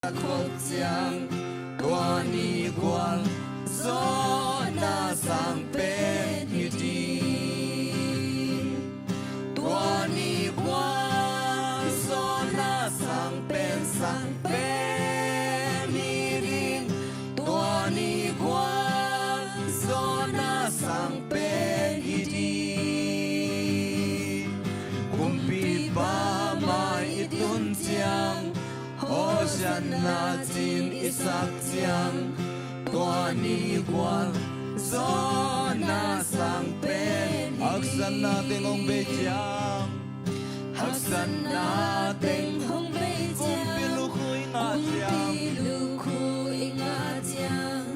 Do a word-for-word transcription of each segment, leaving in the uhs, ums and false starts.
khop ciang, tua ni gual zawhna sang pen hi ding. Tua ni gual zawhna sang pen, sang pen hi ding. Tua ni gual zawhna sang pen hi ding. Kumpipa mai i tun ciang, Hosianna ci-in i sak ciang, tua ni gual zawhna sang pen hi ding. Haksatna teng hong bei ciang, haksatna teng hong bei ciang, kumpi lukhu i ngah ciang, kumpi lukhu i ngah ciang,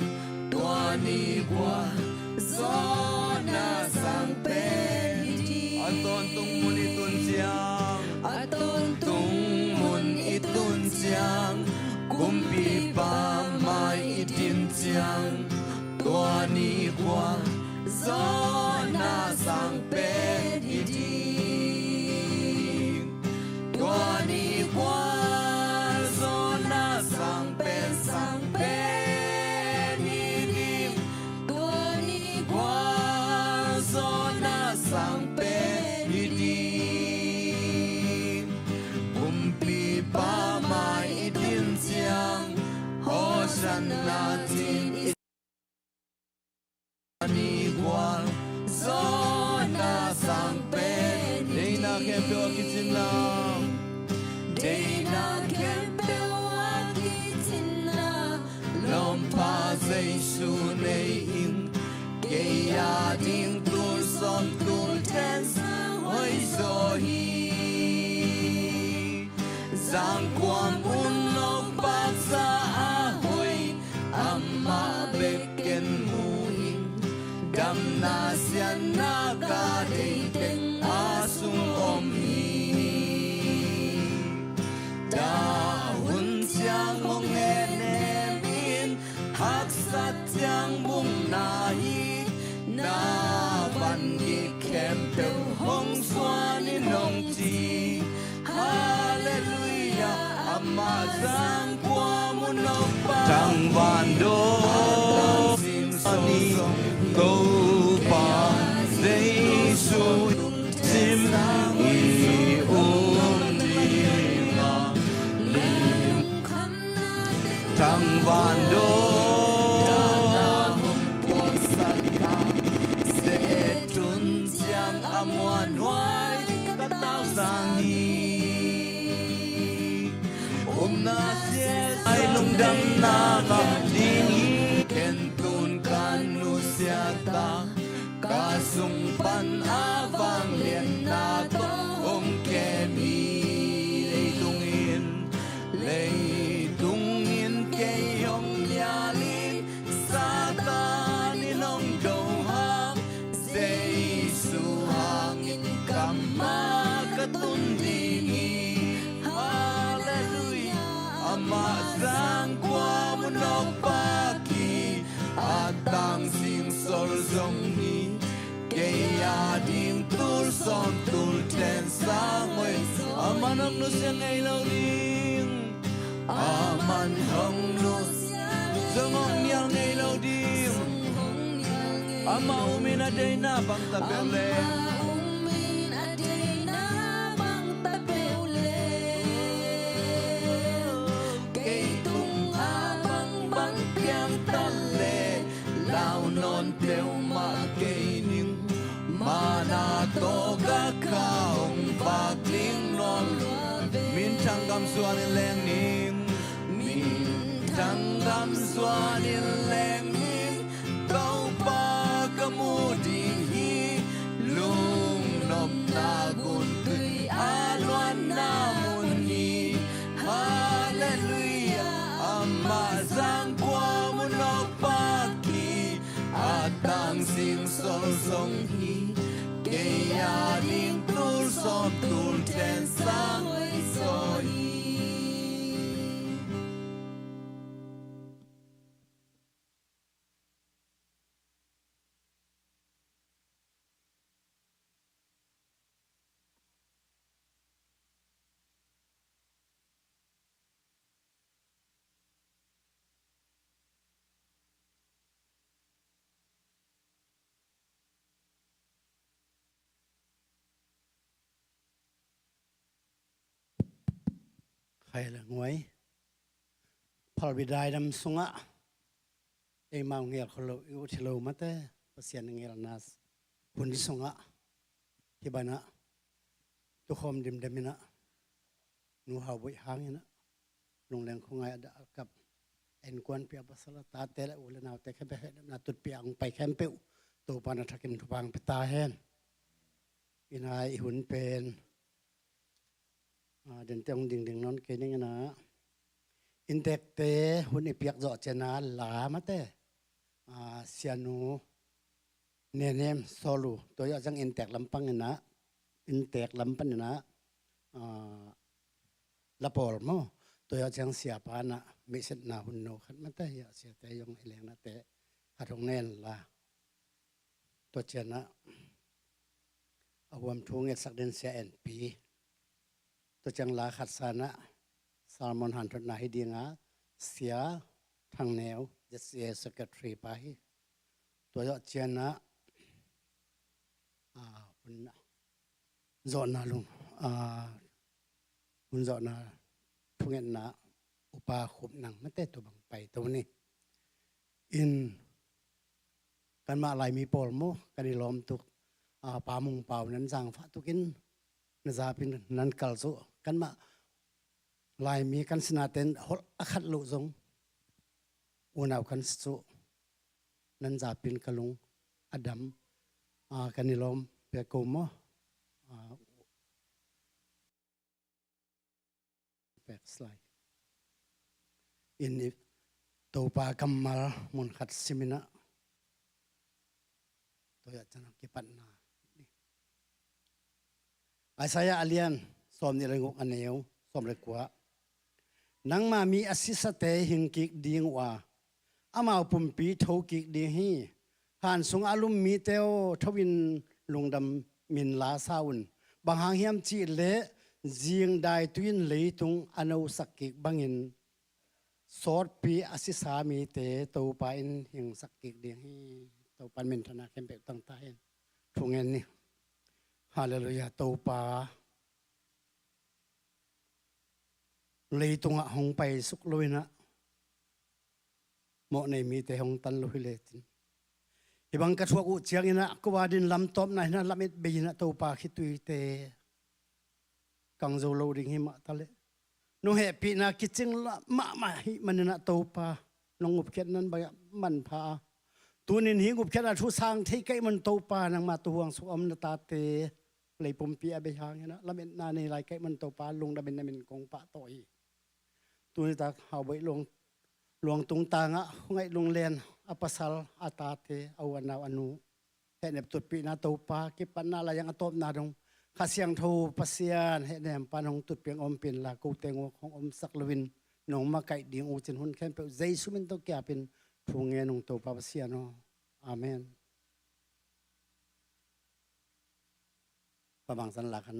tua ni gual zawhna sang pen hi ding. A tawntung mun i tun ciang, a tawntung mun i tun ciang, kumpipa mai i din ciang, tua ni gual zawhna sang pen hi ding. Tua ni gual zawhna sang pen, sang pen hi ding. Tua ni gual zawhna sang pen hi ding. Kumpipa mai i din ciang, Hosianna ci-in i ni gual zawhna sang pen. Deihna khempeuh a kicin la, deihna khempeuh a kicin la, lawmpha Jesu nei in, kei a ding tul sawm tul then sang hoih zaw hi. Zangkua mun nopbaksa a hoih, amah bek ken mu ing. Damna siatna ka deih teng a sung om hi. Dah hun ciang hong hehnem in, haksat ciang bungna hi. Na vangik khempeuh hong suan in hong ci. Halleluiah. Amah zangkua mun nopbak, tangvan dong a ni, Topa Jesu sim i um ding a, tangvan dong a tun ciang a muanhuai ka tausang hi. Upna siasai lungdamna ngah ding hi. Ken tun ka nusiat a, ka sung pan a vangliatna tawh hong kem hi. Leitung in, leitung in kei hong nial in, Satan in hong do hang, Jesu hangin kammal ka tun ding hi. Halleluiah. Amah zangkua mun nopbak hi. A tang sing sol zong hi. Kei a ding tul sawm tul then sang hoih zaw. Aman hong nusia ngei lo ding. Aman hong nusia, zong hong nial ngei lo ding. Amah um in a deihna bang ta peuh leh, amah um in a deihna bang ta peuh leh, kei tungah bangbang piang ta leh, lau nawn peuhmah kei ning. Mana tawh ka kha hong vak ding nuam lua ve. Minthang gam zuan in leng ning. Minthang gam zuan in leng ning. Topa ka mu ding hi. Lungnopna guntui a luanna mun hi. Halleluiah. Amah zangkua mun nopbak hi. A tang sing sol zong hi. Kei a ding tul sawm tul then sang hoih zaw hi. Hai le nguai. Phalbi daidam sungah eimau ngel kholo i ut hi lo mate, Pasian ngelna hun sungah hi banah tukhawm dimdem inah Nu Hau Boih hang inah lungleng khuangai a dah a kap a innkuanpih a pasal a tate le u le naute khempeuh hehna tutpih a hong pai khempeuh Topa na thakin thupha hong pia ta hen. Inah i hun pen a, dente hong dingding nawn kei ning inah inntekte hun i piak zawh cianah la mate, a, Sianu Nenem Solu tua zawh ciang inntek lam pan inah, inntek lam pan inah, a, la pawl maw, tua zawh ciang siapa inah mihsitna hun no khat mate, hiah siate zong i lengnate khat hong nen la. Tua cianah a huam thu ngetsak den Sia En Pi. Tua ciang la khat sanah sermon hanthotna hi dinga Sia Thang Neu, Z C A secretary pa hi. Tua zawh cianah, a, hun zawhna lung, a, hun zawhna thungetna upa Khup Nang mate tua bang pai to ni. In kanmah Laimi pawl maw, kan i lawm tuk, a, Pa Mung Pau nan zangfah tukin na zapin nan kal cu kanmah Laimi kan sinaten holh a khat loh zong unau kan si cu nan zapin ka lung a dam, a, kan i lawm pek ko maw, a, pek slai. In i Topa kammal mun khat sim inah tua zawh ciang kipatna. Isaiah a lian sawm nih le guk a neu sawm le kua. Nangma mi a sisate hing kik ding uh a, amau pumpi tho kik ding hi. Han sungah a lum mite aw, tho in lungdam in la sa un. Bang hang hiam cih leh zingdai tui in leitung a nosak kik bangin sawtpi a sisa mite Topa in hingsak kik ding hi. Topa in minthanna khempeuh tang ta hen. Thu ngen ni. Halleluiah. Topa, leitungah hong paisuk lo inah mawhnei mite hong tan lo hi lecin, hih bang ka thuak uh ciang inah ko a din lamtawpna hi inah lamet bei inah Topa khituite kang zo lo ding hi mah ta leh, nong hehpihna kicing mahmah hi man inah Topa nong ngupkhiat nan bangah manpha a, tunin hih ngupkhiatna thu sang thei ka hih man Topa, nangma tuhuang sungah om na tate lei pumpi a bei hang inah lametna nei lai ka hih man Topa, lungdamin na min kong pahtawh hi. Tuni tak Hau Boih luang, luang tungtangah khuangaih lunglen a pasal, a tate, a u a nau a nu hehnep tutpihna Topa, kipatna la yang a tawpna dong Kha Siangtho Pasian hehnem pan hong tutpih hong ompih inla, kote nguk hong omsak loin nong makaih ding uh cin hun khempeuh Jesu min tawh kiapin thu ngen ung Topa Pasian aw. Amen. Pamangsan la khan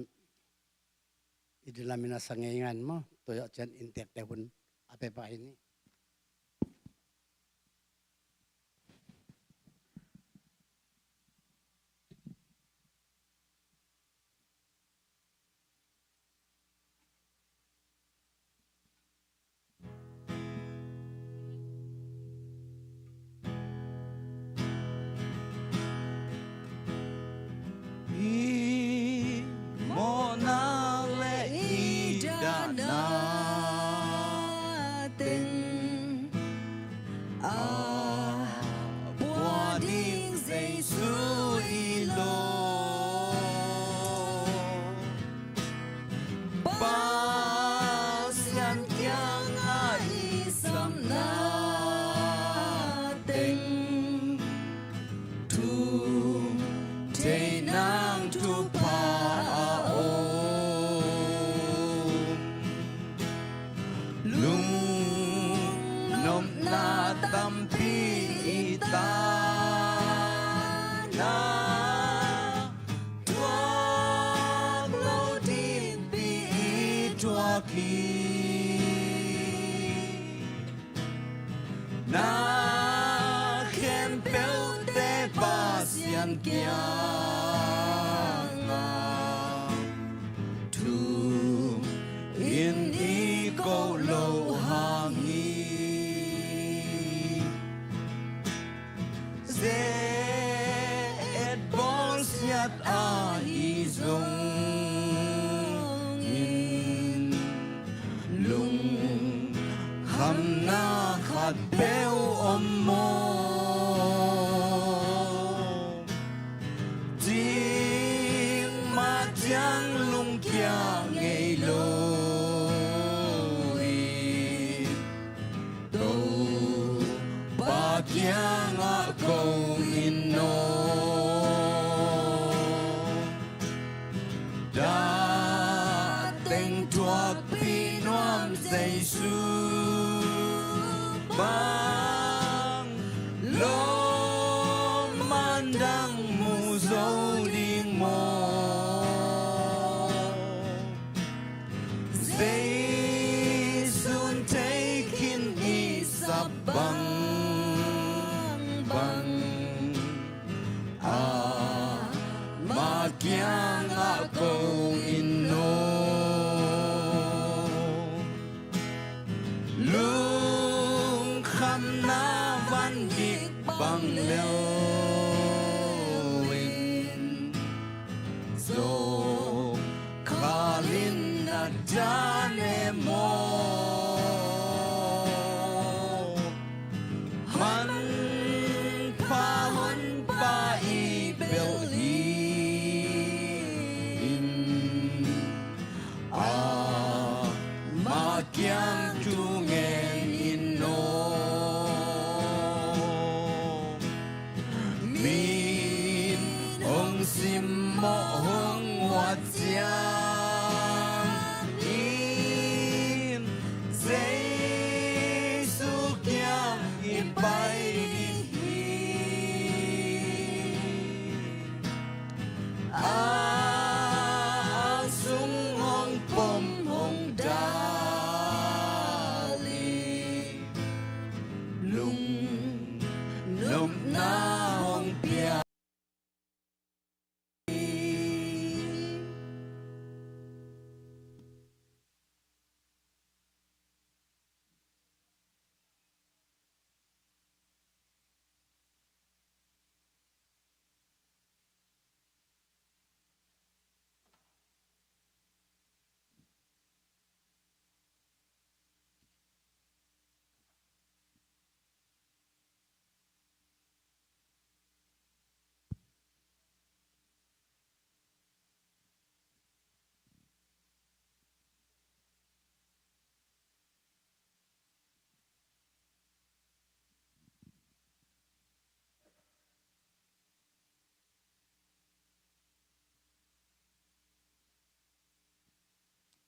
i dilamin a sa ngei ngan maw, tua zawh cian inntekte hun a pia pah hi ni. I mawhna le i dahna teng a pua ding Jesu i lawm. Pasian kiangah i samna teng thum thei nang thupha a om. Lungnopna tampi i tana thuak lo dingpi i thuak hi. Na khempeuhte Pasian kiangah thum in i Khamna khat peuh om maw? Cingmah ciang lungkia ngei lo in Topa kiangah ko in aw. Dah teng thuakpih nuam Jesu bang lawmman dang mu zo ding maw? Jesu'n thei khin i sap bangbang Ama kiangah ko in aw. Lungkhamna van gik bang lel in zawhkhalin na dan e maw? Manpha honpa i belh hi in, Ama kiang thu ngen in aw. Min hong simmawh hong uat ciangin Jesu kiang i pai ding hi. A ang sung hong pom hong dal i lungnopna hong pia.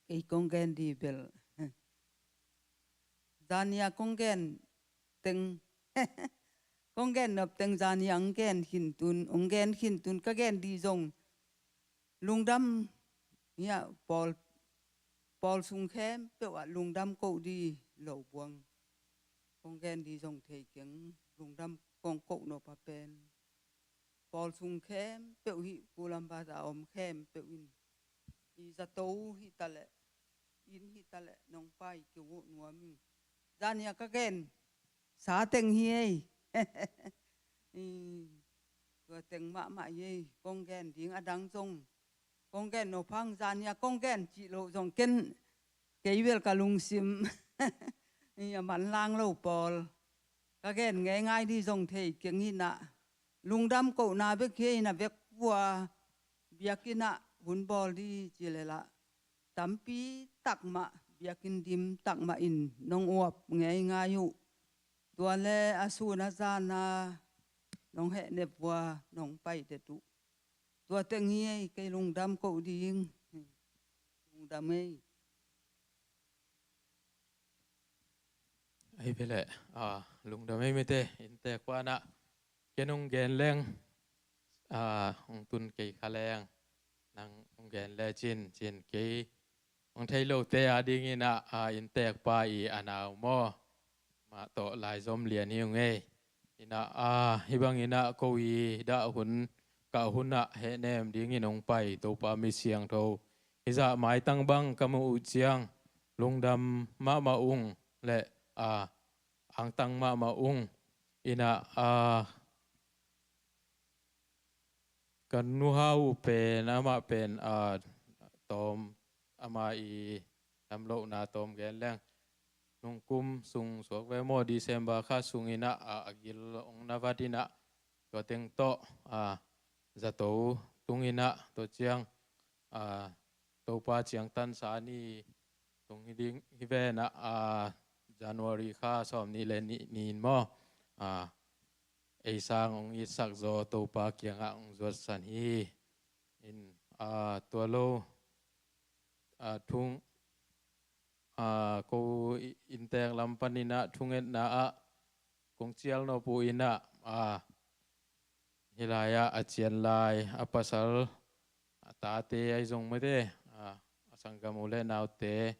Kei kong gen di bel. Zania kong gen teng. Kong gen nop teng zania ang gen khin tun, ang gen khin tun ka gen di zong. Lungdam hia pawl, pawl sung khempeuh ah lungdam koh di lo buang. Kong gen di zong thei keng, lungdam kong koh nop a pen. Pawl sung khempeuh hih Kulam Bazar a om khempeuh in. I zato hih taleh, inn hih taleh, nong pai keu uh nuam ing. Zania ka gen sa teng hi ei. I, tua teng mahmah hi ei, kong gen ding a dang zong. Kong gen nop hang zania kong gen cih loh zong ken kei bel ka lungsim. I a manlang lo pawl. Ka gen ngeingai di zong thei keng hi nah. Lungdam kohna bek hi ei na vek pua biakinn ah hun bawl di ci leh lah. Tampi takmah biakinn dim takmah in nong uap ngeingai uh. Tua le a sun a zan a nong hehnep uh a nong pai det uh. Tua teng hi ei kei lungdam koh ding. Lungdam ei. Ei bele, a, lungdam ei mite, inntek pa nah. Ken hong gen leng, a, hong tun kei kha leng. Nang hong gen le cin, cin kei. Hong thei lote a dingin ah, a, inntek pa i a nau maw. Mah tawh laizom lian hi ung ei. Inah, a, hih bangin ah ko i dah hun, kah hun ah hehnem dingin hong pai Topa mi siangtho. Hih zah maitang bang ka muh uh ciang, lungdam mahmah ung le, a, angtang mahmah ung. Inah, a, ka nuhau pen, amah pen, a, tawm, amah i damlohna tawm gen leng. nungkum sung suak ve maw, December kha sungin ah, a, a gil hong na vat in ah, tua teng tawh, a, zato tungin ah, tua ciang, a, Topa ciangtansa ni tung hi ding hi ven ah, a, January kha sawm nih le nih ni-in maw, a, ei sang hong itsak zaw Topa kiangah hong zuatsan hi. In, a, tua lo, a, thung, a, ko i-, inntek lam panin ah thungetna ah kong cial nop uh in ah, a, hih lai-ah a cian lai a pasal a tate ahi zong mate, a, a sanggam u le naute,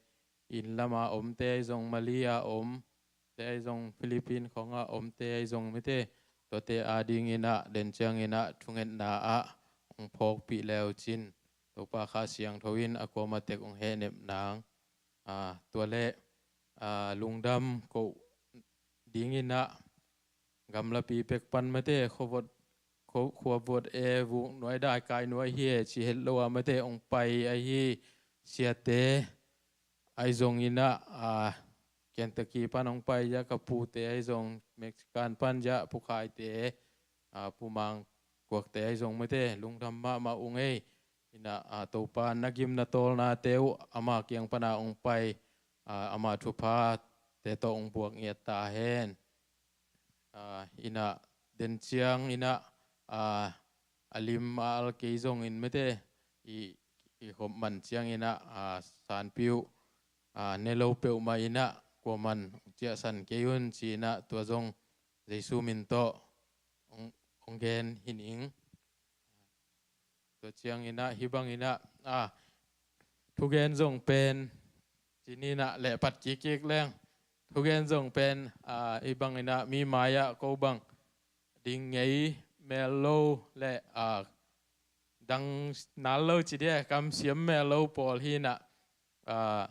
inn lama omte ahi zong, Mali a omte ahi zong, Philippine khawngah omte ahi zong mate, tuate adingin ah den ciangin ah thungetna ah hong phawkpih le uh cin, Topa Kha Siangtho in a kuama tek hong hehnep nang, a, tua leh, a, lungdam koh dingin ah gamlapi pek pan mate, khuavot, khua-, khuavot e, vuk nuai dai kai nuai hi e ci het lo a mate, hong pai ahi siate ahi zongin ah, a, Kentucky pan hong pai zia ka pute ahi zong, Mexican pan zia Pu Khaite, a, Pu Mang Kuakte ahi zong mate, lungdam mahmah ung ei. In ah, a, Topa na gim na tawlnate uh ama kiang pana hong pai, a, ama thuphate tawh hong buak ngiat ta hen. A, in ah den ciangin ah, a, a lim a al kei zongin mate, i, i khop man ciangin ah, a, sanpi uh, a, ne lo peuhmah in ah kuaman hong ciahsan kei un ci-in ah tua zong Jesu min tawh hong, hong gen hi ning. Tua ciangin ah hih bangin ah, a, thugen zong pen, ci-in ah lehpat kikkik leng, thugen zong pen, a, hih bangin ah mi mai-ah ko bang ding ngei mel lo le, a, dang nal lo ci dia, kamsiam mel lo pawl hi-in ah, a,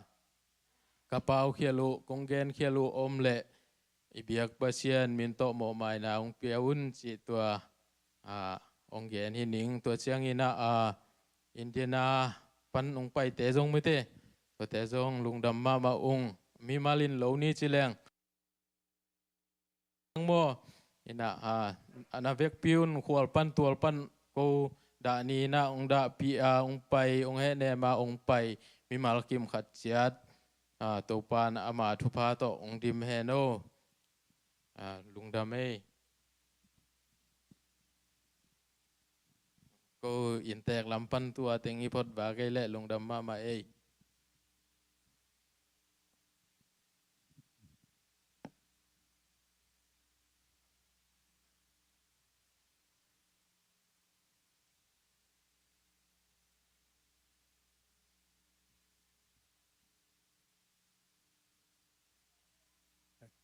ka paukhial uh, kong genkhial uh om leh i biak Pasian min tawh mawhmaina hong pia un cih tua, a, hong gen hi ning. Tua ciangin ah, a, Indiana pan hong paite zong mate, tuate zong lungdam mahmah ung. Mimal in lo ni ci leng maw, in ah, a, a na vekpi un, khual pan tual pan ko dah ni-in ah hong dahpih a, hong pai, hong hehnem a hong pai mimal kim khat ciat, a, Topa in ama thupha tawh hong dim hen aw. A, lungdam ei. Ko inntek lam pan tua teng i phot vak ei leh lungdam mahmah ei.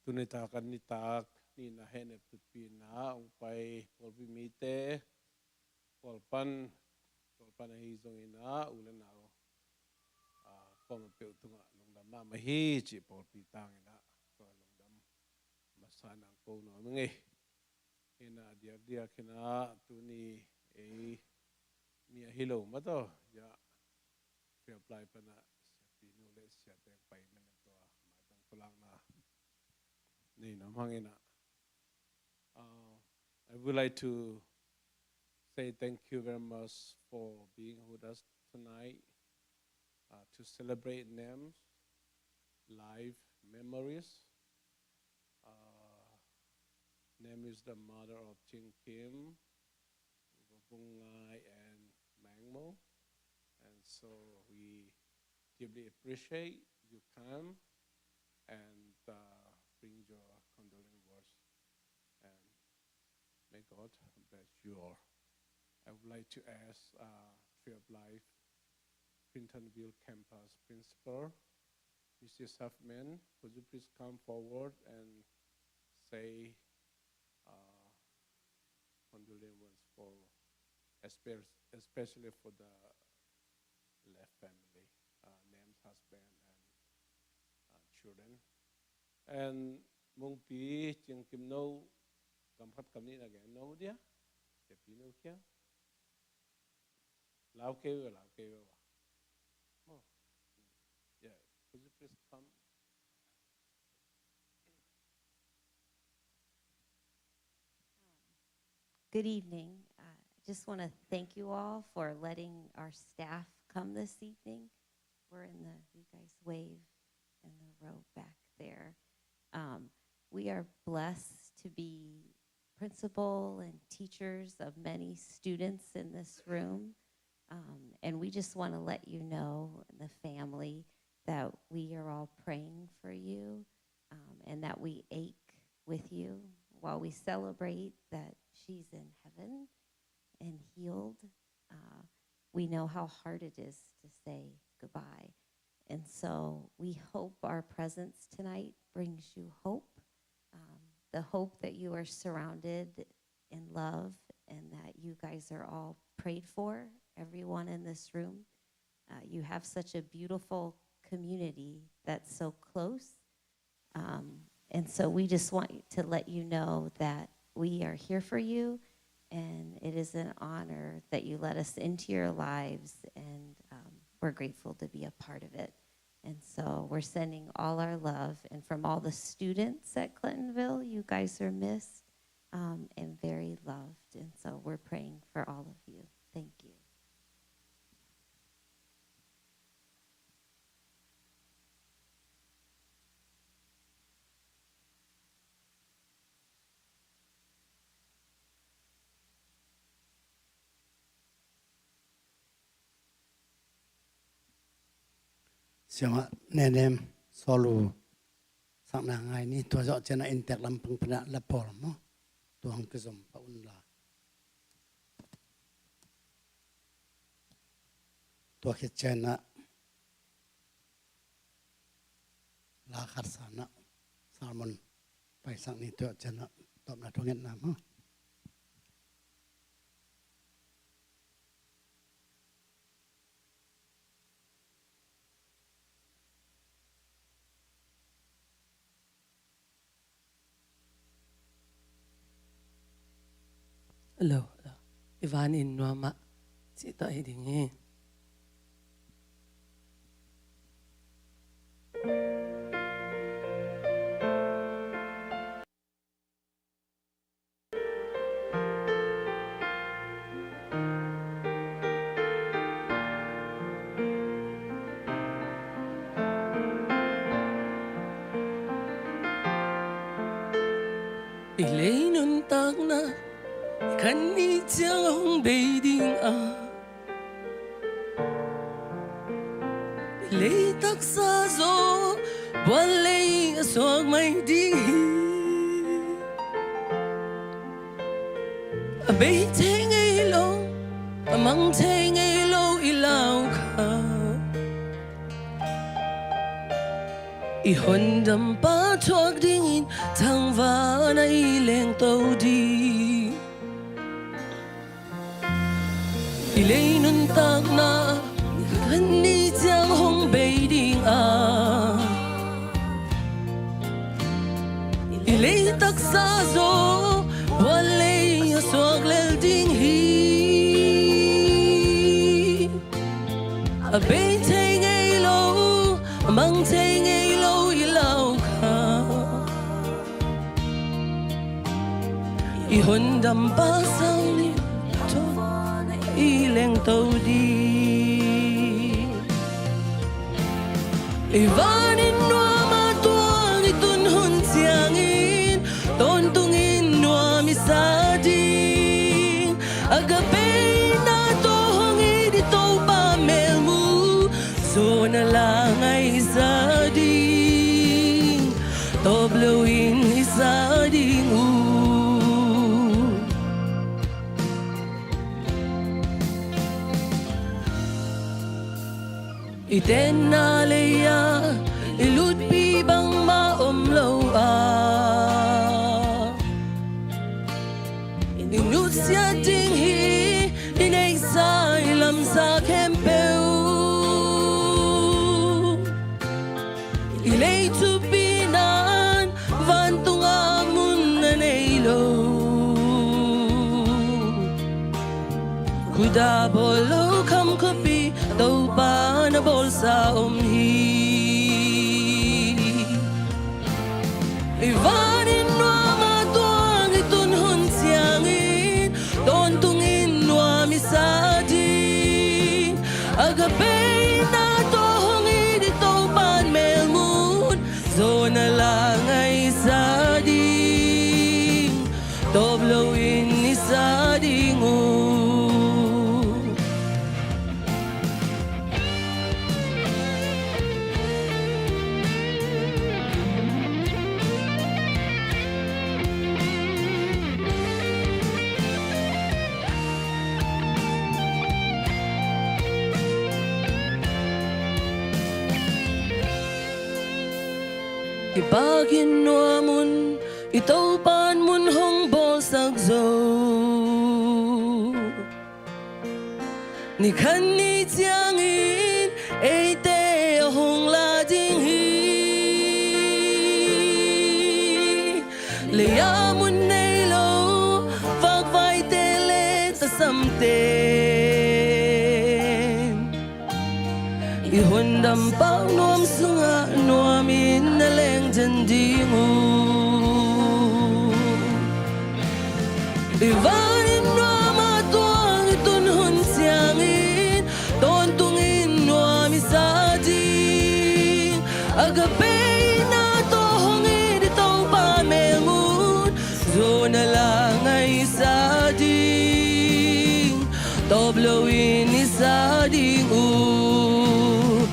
Tuni tak a nitak nihna hehnep tutpihna hong pai pawlpi mite, khual pan, khual pan ahi zongin ah u le nau, a, kuamah peuh tungah lungdam mahmah hi cih pawlpi tangin ah tua lungdam masa nang ko nuam ing ei. In ah diakdiak in ah tuni ei mi ahi lo mah tawh, ya, Three Up Live pan ah siapi nu le siate pai man a tua maitang pulakna nei nuam hang in ah, uh, I would like to say thank you very much for being with us tonight, uh, to celebrate Nem's life memories. Uh, Nem is the mother of Chin Kim, Vung Ngai, and Mangmo. And so we deeply appreciate you come and, uh, bring your condolence words. And may God bless you all. I would like to ask, uh, Tree of Life Clintonville Campus Principal, Missus Huffman, could you please come forward and say, uh, condolence for, espe-, especially for the left family, uh, Nem's husband and, uh, children. And Mungpi Ciang Kim no, kam khat kam nih na gen no dia, siapi no kiang. Lau kei ve, lau kei ve wa. Oh. Yeah, could you please come? Good evening. Uh, just want to thank you all for letting our staff come this evening. We're in the, you guys wave in the row back there. Um, we are blessed to be principal and teachers of many students in this room. Um, and we just want to let you know, the family, that we are all praying for you, um, and that we ache with you while we celebrate that she's in heaven and healed. Uh, we know how hard it is to say goodbye. And so we hope our presence tonight brings you hope, um, the hope that you are surrounded in love and that you guys are all prayed for, everyone in this room. Uh, you have such a beautiful community that's so close. Um, and so we just want to let you know that we are here for you, and it is an honor that you let us into your lives, and, um, we're grateful to be a part of it. And so we're sending all our love, and from all the students at Clintonville, you guys are missed, um, and very loved. And so we're praying for all of you. Thank you. Siamah Nenem Sawl uh sakna ngai ni. Tua zawh ciangin inntek lampang panah la pawl maw, tua hong kizom pah un la. Tua khit ciangin la khat sanah sermon paisak ni. Tua ciangin tawpna thungetna maw. Hello, hello. I van in nuam ah cih tawh hi ding hi. I lei nuntakna khat ni ciang hong bei ding a, i lei taksa zaw bual lei a suak mai ding hi. A bei thei ngei lo, a mang thei ngei lo i lau kha, i hondampa thuak dingin thangvana i lengto ding. I lei nuntakna khat ni ciang hong bei ding a, i lei taksa zaw bual lei a suak lel ding hi. A bei thei ngei lo, a mang thei ngei lo i lau kha, i hondampa sang ni tawh i lengto ding. I van in nuam a tuang i tun hun ciangin tawntungin nuam i sa ding. Agape na tawh hong it i Topa melmu, zawn a la ngai i sa ding. Tawp loin i sa ding uh. I tenna lei-ah i lutpi bangmah om lo a, i nusiat ding hi. I neihsa i lamsa khempeuh, i lei thupi nan vantungah mun a nei lo, khuta bawl lo kham khuapi Topa na bawlsa om hi. I van in nuam a tuang i tun hun ciangin Pakin nuam un, i Topa'n mun hong bawlsak zo. Ni khat ni ciangin eite a hong la ding hi. Lei-ah mun nei lo vakvaite le tasamten i hun dampak nuam sungah nuamin na lengden ding uh. I van in nuam a tuang i tun hun ciangin tawntungin nuam i sa ding. Agape in a tawh hong it i Topa melmun, zawhna la ngai i sa ding. Tawp loin i sa ding uh.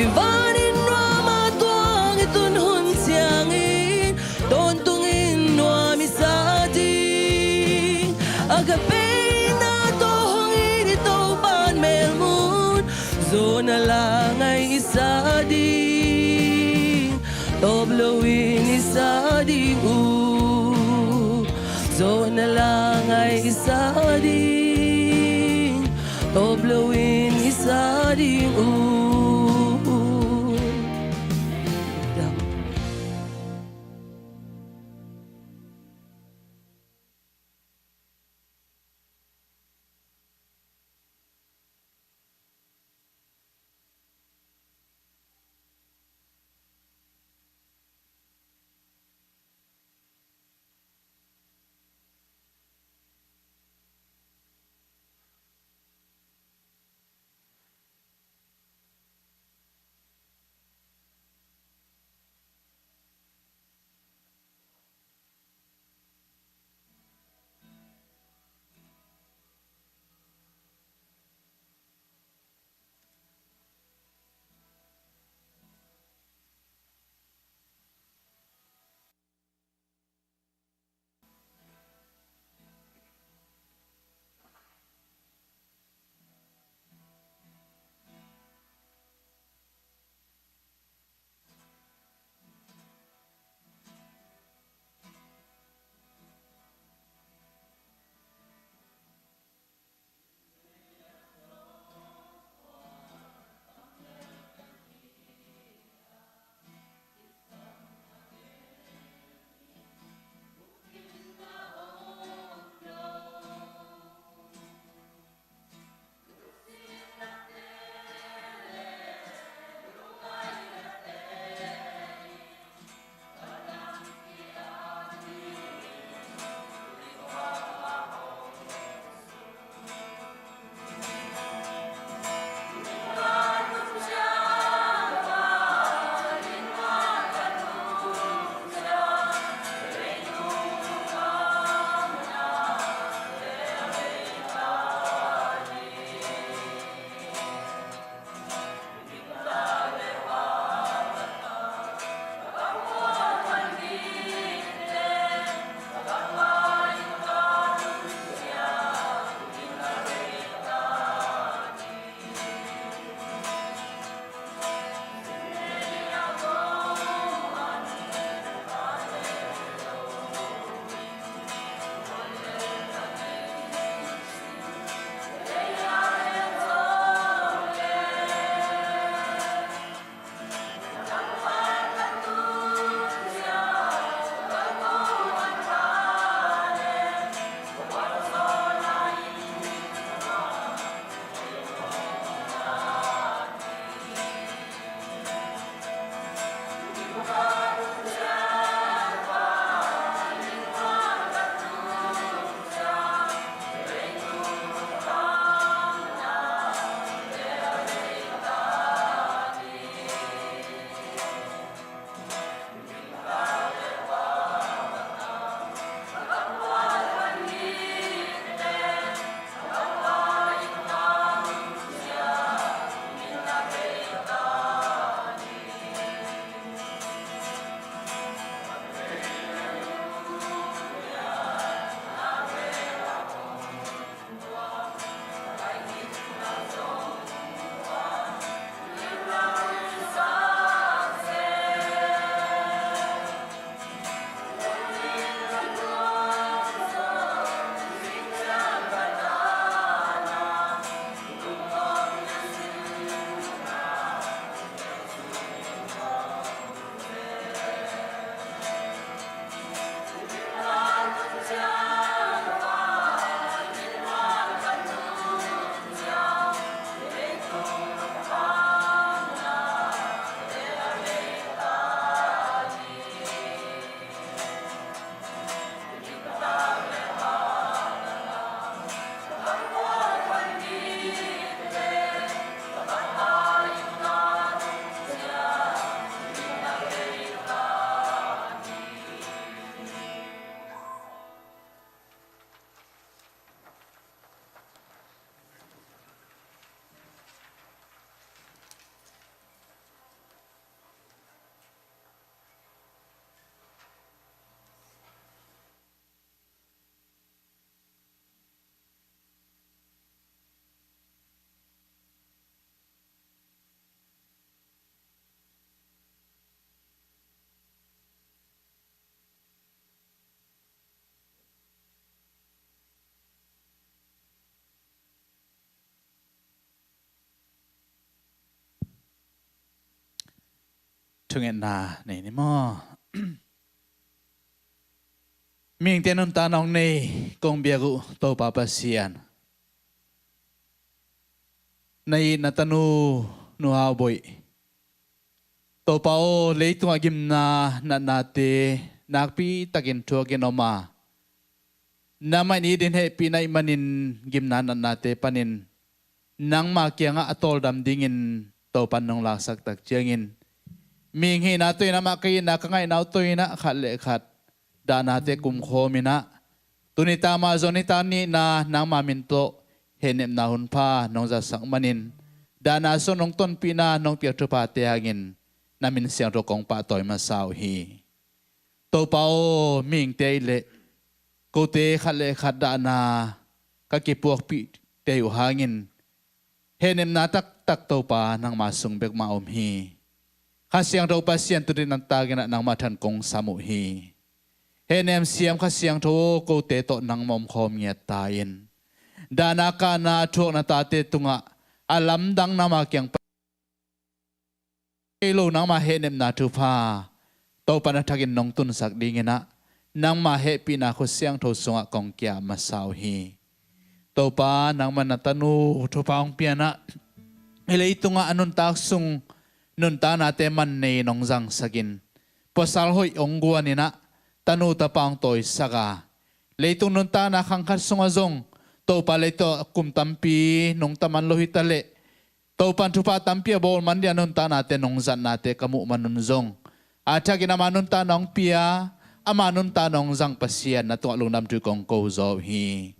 I van in nuam a tuang i tun hun ciangin tawntungin nuam i sa ding. Agape in a tawh hong it i Topa'n melmun, zawhna la ngai i sa ding. Tawp loin i sa ding uh. Zawhna la ngai i sa ding. Tawp loin i sa ding uh. Thungetna nei ni maw? Mihingte nuntakna hong nei kong biak uh Topa Pasian, na it na tanu Nu Hau Boih, Topa aw, leitungah gimna natnate nakpi takin thuakin om a, nangmah in it in hehpihna ih manin gimna natnate panin nangma kiangah a tawldam dingin Topan nong laksak tak ciangin, mihing hihna tawh in amah ka itna ka ngaihna uh tawh in ah khat le khat dahnate kumkhawm in ah, tuni tangmah zong nitak nihna nangma min tawh hehnepna hunpha nong zatsak manin, dahna sung nong tonpihna nong piak thuphate hangin na min siangtho kong pahtawi masa uh hi. Topa aw, mihingte ih leh kote khat le khat dahna ka kipuakpih tei uh hangin, hehnepna taktak Topa nangma sung bek mah om hi. Kha Siangtho Pasian, tuni nuntak in ah nangmah than kong sam uh hi. Hehnem siam Kha Siangtho aw, kote tawh nangmah omkhawm ngiat ta in, dahna kahna thuakna tate tungah a lamdang nangma kiang pan kei lo nangma hehnepna thupha Topa na thakin nong tunsak dingin ah, nangma hehpihna khut siangtho sungah kong kia masa uh hi. Topa, nangmah na tanu thupha hong pia in ah, hih leitungah a nuntak sung nuntaknate man nei nong zangsak in, pasal hoih hong guan in ah, tanu tapa hong tawisak a, leitung nuntakna khang khat sungah zong Topa, leitung ah kum tampi nong taman lo hi ta leh, Topan thupha tampi a bawl man dia nuntaknate nong zatnate ka muh man un zong, a thakin ama nuntakna hong pia, ama nuntakna hong zang Pasian na tungah lungdam thu kong ko zaw uh hi.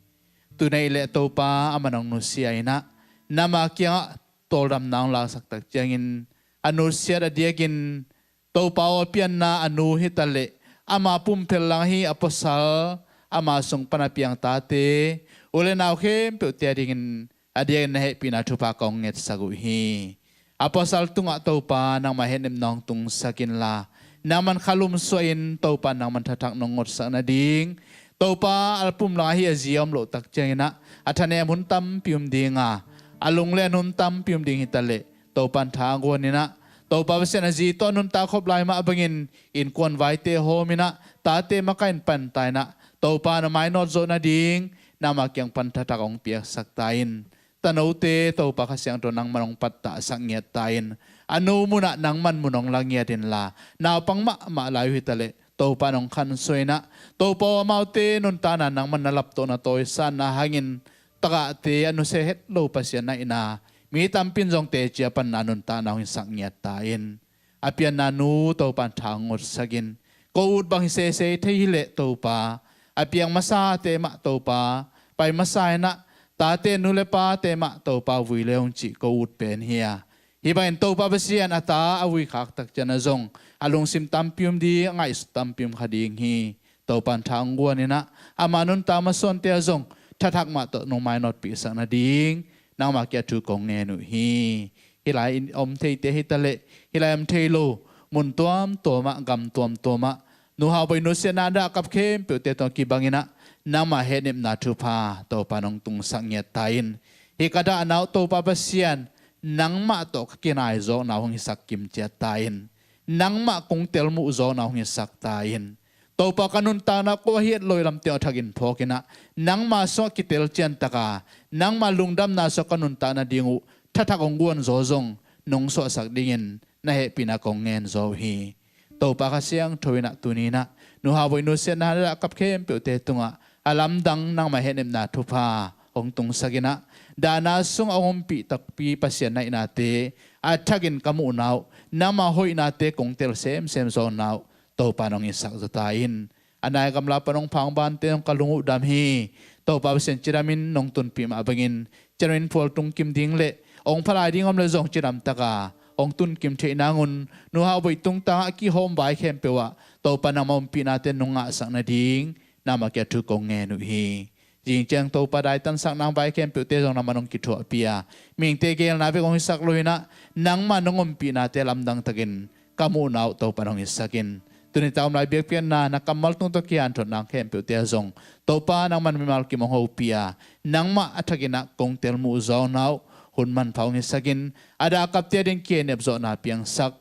Tuni ih leh Topa, aman hong nusia in ah, nangma kiangah tawldamna hong laksak tak ciangin, a nusiat a diakin Topa aw, a pianna a nu hi ta leh, ama pumphel lang ahi a pasal, ama sung pan a piang tate, u le nau khempeuhte a dingin a diakin na hehpihna thupha kong ngetsak uh hi. A pasal tungah Topa, nangmah hehnepna hong tungsak inla, nangman kha lumsuah in Topa, nangman thathak nong ngotsak nading, Topa, a pum lang ahi a zi a om loh tak ciangin ah, a thanem hun tampi om ding a, a lunglen hun tampi om ding hi ta leh, Topan tha guan in ah, Topa Pasian, a zi tawh a nuntak khop lai mah bangin innkuan vaite hawm in ah, tate makaih in panta in ah, Topa, na mainawt zawh nading nangma kiang pan thathak hong piaksak ta in. Tanote Topa Kha Siangtho nangman hong pattahsak ngiat ta in. A nu munah nangman mun hong la ngiat inla, naupang mahmah lai uh hi ta leh, Topa, nong khansuah in ah, Topa aw, amaute nuntakna nangman na laptawh na tawisanna hangin, tagahte a nusia het lo Pasian na hihna, mi tampi in zong teci a panna nuntakna hong hisak ngiat ta in. A pianna nu Topan tha hong ngotsak in, ko ut bang hi sese thei hi leh Topa, a piang masate mah Topa, pai masa in ah, tate nu le pate mah Topa vui le hong cih ko ut pen hi a, hih bangin Topa Pasian, a ta a vui khak tak ciang ah zong a lungsim tampi om ding, a ngaihsut tampi om kha ding hi. Topan tha hong guan in ah, ama nuntak masuante ah zong thathak mah tawh nong mainawtpihsak nading nangma kiang thu kong ngen uh hi. Hih lai in om theite hi ta leh, hih lai om thei lo, mun tuamtuam ah, gam tuamtuam ah, Nu Hau Boih nusiatna a dah a kap khempeuhte tawh kibang in ah, nangma hehnepna thupha Topa nong tungsak ngiat ta in. Hih ka dahna uh Topa Pasian, nangmah tawh ka kinai zawkna uh hong hisak kim ciat ta in. Nangmah kong telmuh zawkna uh hong hisak ta in. Topa, ka nuntakna ko a hiat lo ih lam teng a thakin phawk in ah, nangma sungah kitel ciantak a, nangma lungdamna sungah ka nuntak nading uh thathak hong guan zaw zong nong suahsak dingin na hehpihna kong ngen zaw uh hi. Topa Kha Siangtho in ah tuni in ah Nu Hau Boih nusiatna a dah a kap khempeuhte tungah a lamdang nangma hehnepna thupha hong tungsak in ah, dahna sungah hong ompih takpi Pasian na hihnate a thakin ka muhna uh, nangma hoihnate kong tel semsem zawkna uh Topa nong hisak zaw ta in. A nai gamla pan hong pha hong bante zong ka lung uh dam hi. Topa Pasian, cidamin nong tunpih mah bangin, cidamin phual tung kim ding le hong pha lai ding om le zong cidam taka hong tun kim theih nangun, Nu Hau Boih tungtangah a kihawm vai khempeuh ah Topa nangma ompihnate nong ngahsak nading nangma kiang thu kong ngen uh hi. Zing ciang Topa, daitansak nang vai khempeuhte zong nangman hong kithuahpih a, mihingte geelna bek hong hisak lo in ah, nangma nong ompihnate lamdang takin ka muhna uh Topa nong hisak in. Tuni tak a om lai biakpiakna na kammal tung tawh kihanthawn nang khempeuhte ah zong Topa, nangman mimal kim hong hopih a, nangmah a thakin ah kong telmuh zawkna uh hun manpha hong hisak in. A dah a kapte a ding kihehnep zawhna piangsak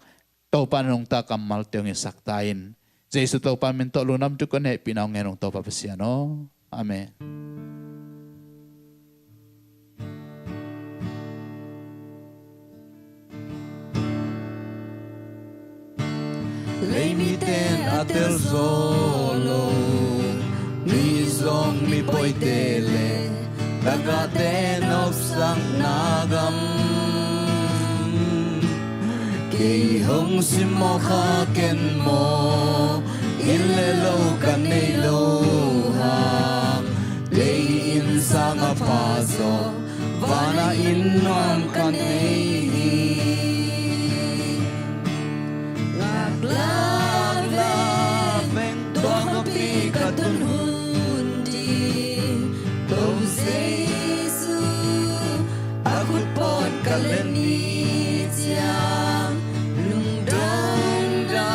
Topa nungta kammalte hong hisak ta in. Jesu Topa min tawh lungdam thu kong ngetpih na hong ngen ung Topa Pasian aw. Amen. Leimiten a tel zo lo, mi zong mi poite le tagahte nopsakna gam. Kei hong simmawh kha ken maw, inn le lo ka nei lo hang, lei inn sang a pha zaw, vana inn nuam ka nei hi. Ngaklah veng, tua khuapi ka tun hun ding, Topa Jesu a khut pawn ka len ni ciang, lungdamna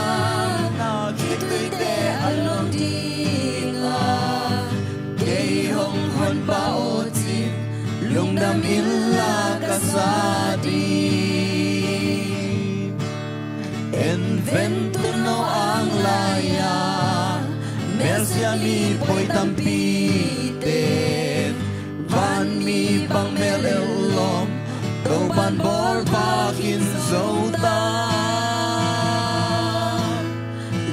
khitui te a luang ding a, kei hong honpa aw cin, lungdam inla ka sa ding. En ven, tuuno ang lai-a melsia mi poi tampite, vanmi bang mel el lawm, Topan bawlpa khin zo ta.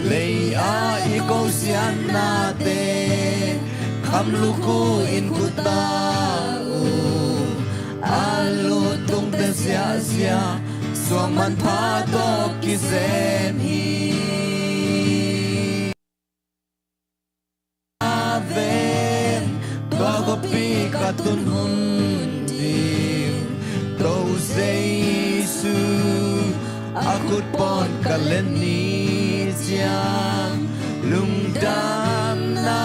Lei-a i kosiatnate kham lukhu in kuta uh, a lutungte siahsiah, suang manpha tawh kizem hi. Aven, tua khuapi ka tun hun ding, Topa Jesu a khut pawn ka len ni ciang, lungdamna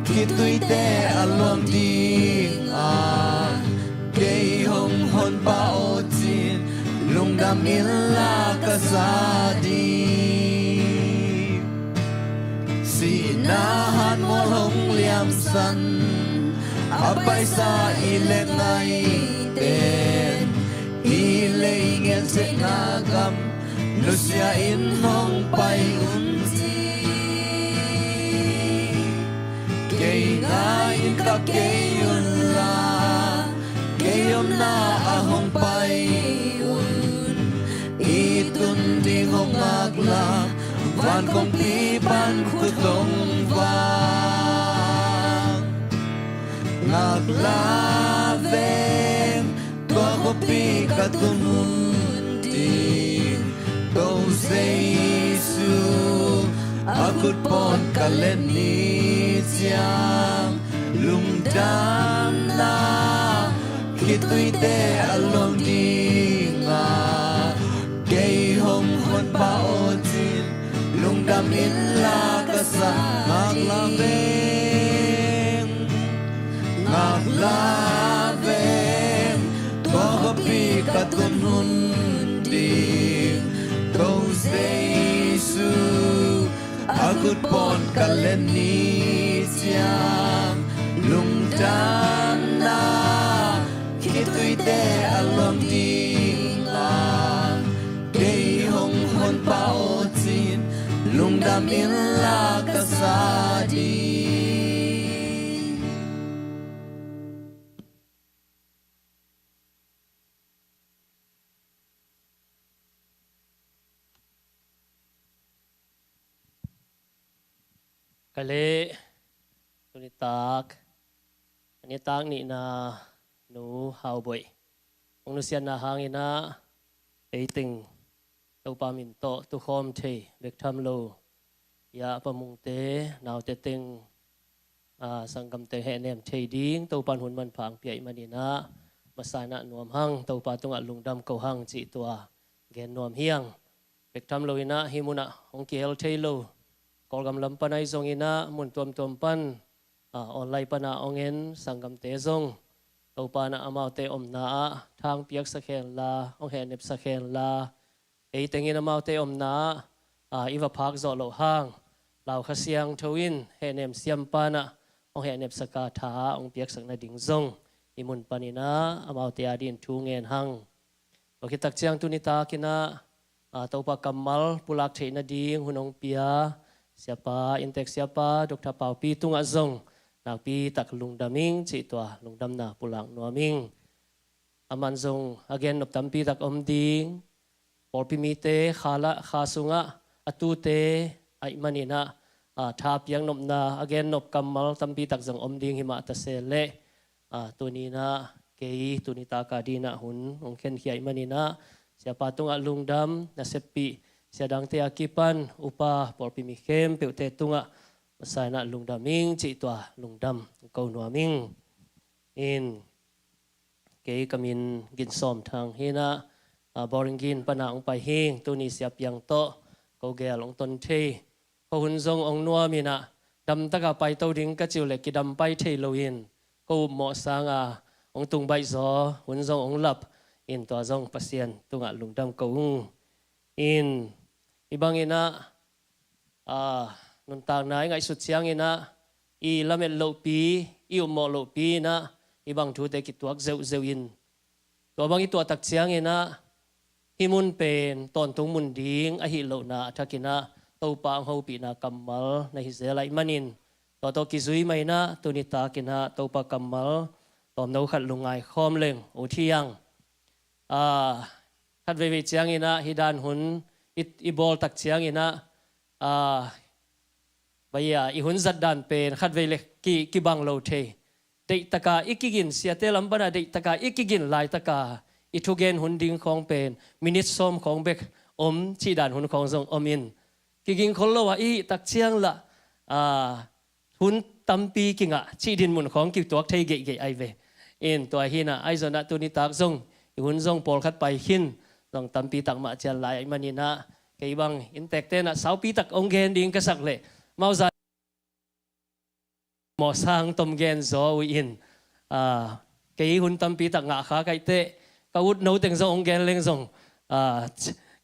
khitui te a luang ding a, kei hong honpa aw cin, lungdam inla ka sa ding. Sihna hanmual hong liamsan a paisa i le ngaihten, i lei ngelciahna gam nusia in hong pai un ci. Kei ngai in ka kei unla, kei omna ah hong pai un. I tun ding hong ngaklah, van kongpi pan khut hong vang. Ngaklah veng, tua khuapi ka tun hun ding, Topa Jesu a khut pawn ka len ni ciang, lungdamna khitui te a luang ding a, kei hong honpa aw cin, lungdam inla ka sa. Ngaklah veng, ngaklah veng, tua khuapi ka tun hun ding, Topa Jesu a khut pawn ka len ni ciang, lungdamna khitui te a luang ding a, kei hong honpa aw cin, lungdam inla ka sa ding. Ka leh, tuni tak, a nitak nihna nu Hau Boih hong nusiatna hangin ah, ei teng Topa min tawh tukhawm thei bek tham lo, ia Pa Mungte, naute teng, a, sanggamte hehnem thei ding Topan hun manpha hong pia ih manin ah, masa in ah nuam hang, Topa tungah lungdam ko hang cih tua gen nuam hi ing. Bek tham lo in ah hih munah hong kihel thei lo, Kawlgam lam pan ahi zongin ah mun tuamtuam pan, a, online pan ah hong en sanggamte zong, Topa in ah amaute omna ah tha hong piaksak hen la, hong hehnepsak hen la, ei tengin amaute omna ah, a, i va phak zawh loh hang, Lau Kha Siangtho in hehnem siampa in ah hong hehnepsak a, tha hong piaksak nading zong hih mun panin ah amaute adingin thu ngen hang. Tua khit tak ciang tuni takin ah ah, Topa kammal pulak theih nading hun hong pia Siapa, inntek Siapa Doctor Paupi tungah zong nakpi tak lungdam ing cih tua lungdamna pulak nuam ing. Aman zong a gen nop tampi tak om ding. Pawlpi mite kha la, kha sungah a tute ahih manin ah, ah, tha piak nopna a gen nop kammal tampi tak zong om ding hi mah ta se leh, ah, tuni in ah kei tuni taka dingin ah hun hong khenkhia ahih manin ah Siapa tungah lungdam, na seppih Sia Dangte a kipan upa pawlpi mi khempeuhte tungah masa in ah lungdam ing cih tua lungdam ko nuam ing. In kei ka min Gin Sawm Thang hi in ah, ah, boarding gate pan ah hong pai hi ing. Tuni Sia Piang tawh ko gel hong ton thei. Ko hun zong hong nuam in ah, damtaka paito ding ka cih uh leh kidam pai thei lo in, ko upmawh sanga hong tung baih zaw, hun zong hong lap in, tua zong Pasian tungah lungdam ko ung. In, hih bangin ah, ah, nuntakna i ngaihsut ciangin ah, i lamet lohpi, i upmawh lohpi in ah, hih bang thute kituak zeuhzeuh in, tua bang i tuah tak ciangin ah, hih mun pen tawntung mun ding ahih lohna a thakin ah, Topa hong hopihna kammal na hi zel ahih manin, tua tawh kizui mah in ah, tuni takin ah Topa kammal tawmno khat lungngai khawm leng ut hi ing. Ah, khat veivei ciangin ah, hih dan hun i, i bawl tak ciangin ah, ah, bang hiam, i hun zat dan pen khat vei leh ki, kibang lo thei. Deihtaka i kigin, siate lam pan ah deihtaka i kigin laitaka i thugen hun ding khawng pen minit sawm khawng bek om cih dan hun khawng zong om in, kiging khol lo a i hih tak ciang lah, ah, hun tampi kingah cih dinmun khawng kituak thei geihgeih ahi ve. In, tua hi in ah, ahi zongin ah tuni tak zong i hun zong pawlkhat pai khin, zong tampi tak mah cian lai ahih manin ah, kei bang inntekte in ah saupi tak hong gen ding ka sak leh, mawhsa hong tom gen zaw uh in, ah, kei hun tampi tak ngah kha ka hih teh, ka utno teng zong hong gen leng zong, ah,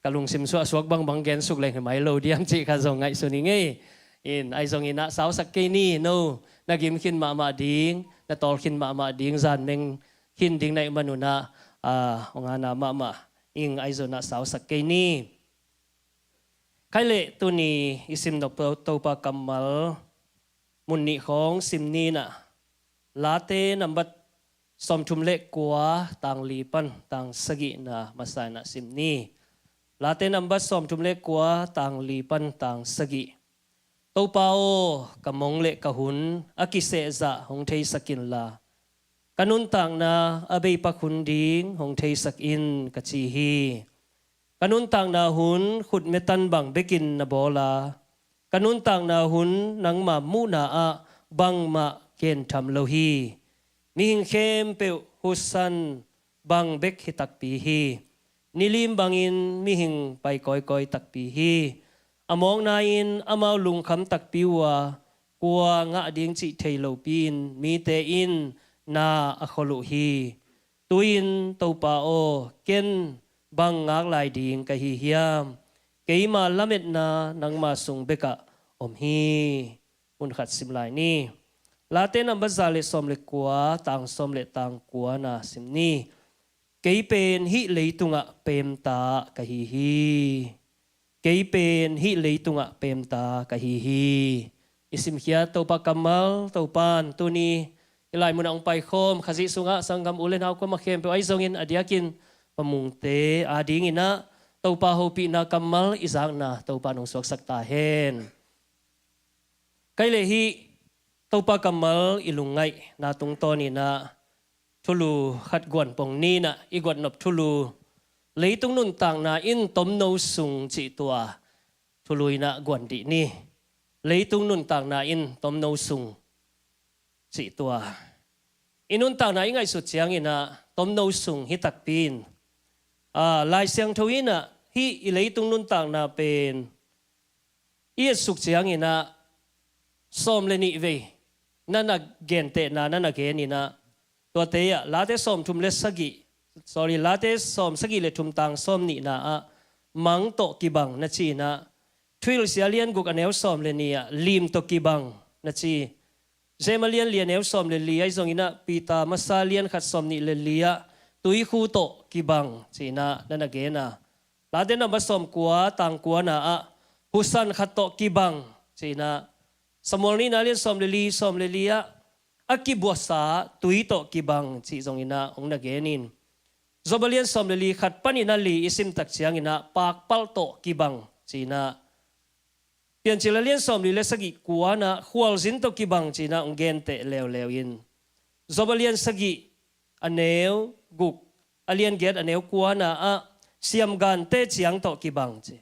ka lungsim suaksuak bangbang gen suk leng hi mai lo diam cih kha zong ngaihsun ing ei. In, ahi zongin ah sausak kei ni, no na gim khin mahmah ding, na tawl khin mahmah ding, zan meng khin ding na hih man un ah, ah, hong ana mahmah ing, ahi zongin ah sausak kei ni. Khaih leh tuni i sim nop To, Topa kammal mun nih khawng sim ni in ah, Late nambat sawmthum le kua, tang li pan tang sagihna masa in ah sim ni. Late nambat sawmthum le kua, tang li pan tang sagih. Topa aw, ka mong le ka hun a kisehzah hong theisak inla, ka nuntakna a beipak hun ding hong theisak in, ka ci hi. Ka nuntakna hun khutme tan bang bekin na bawl a, ka nuntakna hun nangma muhna ah bangmah gentham lo hi. Mihing khempeuh husan bang bek hi takpi hi. Nilim bangin mihing pai kawikawi takpi hi. A mawkna in amau lungkham takpi uh a, kua ngah ding cih thei lopi-in mite in na a khol uh hi. Tu-in Topa aw, ken bang ngak lai ding ka hi hiam? Keima lametna nangma sung bekah om hi. Mun khat sim lai ni. Late nambat za le sawm le kua, tang sawm le tang kuana sim ni. Kei pen hih leitungah pemta ka hi hi. Kei pen hih leitungah pemta ka hi hi. I simkhiat Topa kammal, Topa in tuni i lai munah hong paikhawm Khazih sungah sanggam u le nau kuamah khempeuh ahi zongin, a diakin Pa Mungte adingin ah Topa hopihna kammal i zakna Topa in hong suaksak ta hen. Khaih leh hih Topa kammal i lungngaihna tungtawnin ah thulu khat guan pong ni in ah, i guan nop thulu, Leitung nuntakna in tomno sung cih tua thulu in ah guan dih ni. Leitung nuntakna in tomno sung cih tua. I nuntakna i ngaihsut ciangin ah tomno sung hi takpi in, ah, Lai Siangtho in ah hih i leitung nuntakna pen i etsuk ciangin ah sawm le nih vei na na gentehna na na gen in ah, tuate ah Late sawmthum le sagih, sorry, Late sawm sagih le thum tang sawm nihna ah mang tawh kibang na ci in ah, Thuhilhsia lian guk a neu sawm le nih ah lim tawh kibang na ci. James lian li a neu sawm le li ahi zongin ah, Peter masa lian khat sawm nih le li ah tuikhu tawh kibang ci in ah na na gen a. Late nambat sawmkua, tang kuana ah, husan khat tawh kibang, ci-in ah, Samuel nihna lian sawm le li, sawm le li ah, a kibuasa tui tawh kibang, cih zongin ah hong na gen in. Job a lian sawm le li, khat panin ah li i simtak ciangin ah, pakpalh tawh kibang, ci-in ah, Piancil a lian sawmli le sagih kuana ah, khualzin tawh kibang, ci-in ah hong genteh leuleu in. Job a lian sagih a neu guk, a lian giat a neu kuana ah, siamgante ciang tawh kibang, ci.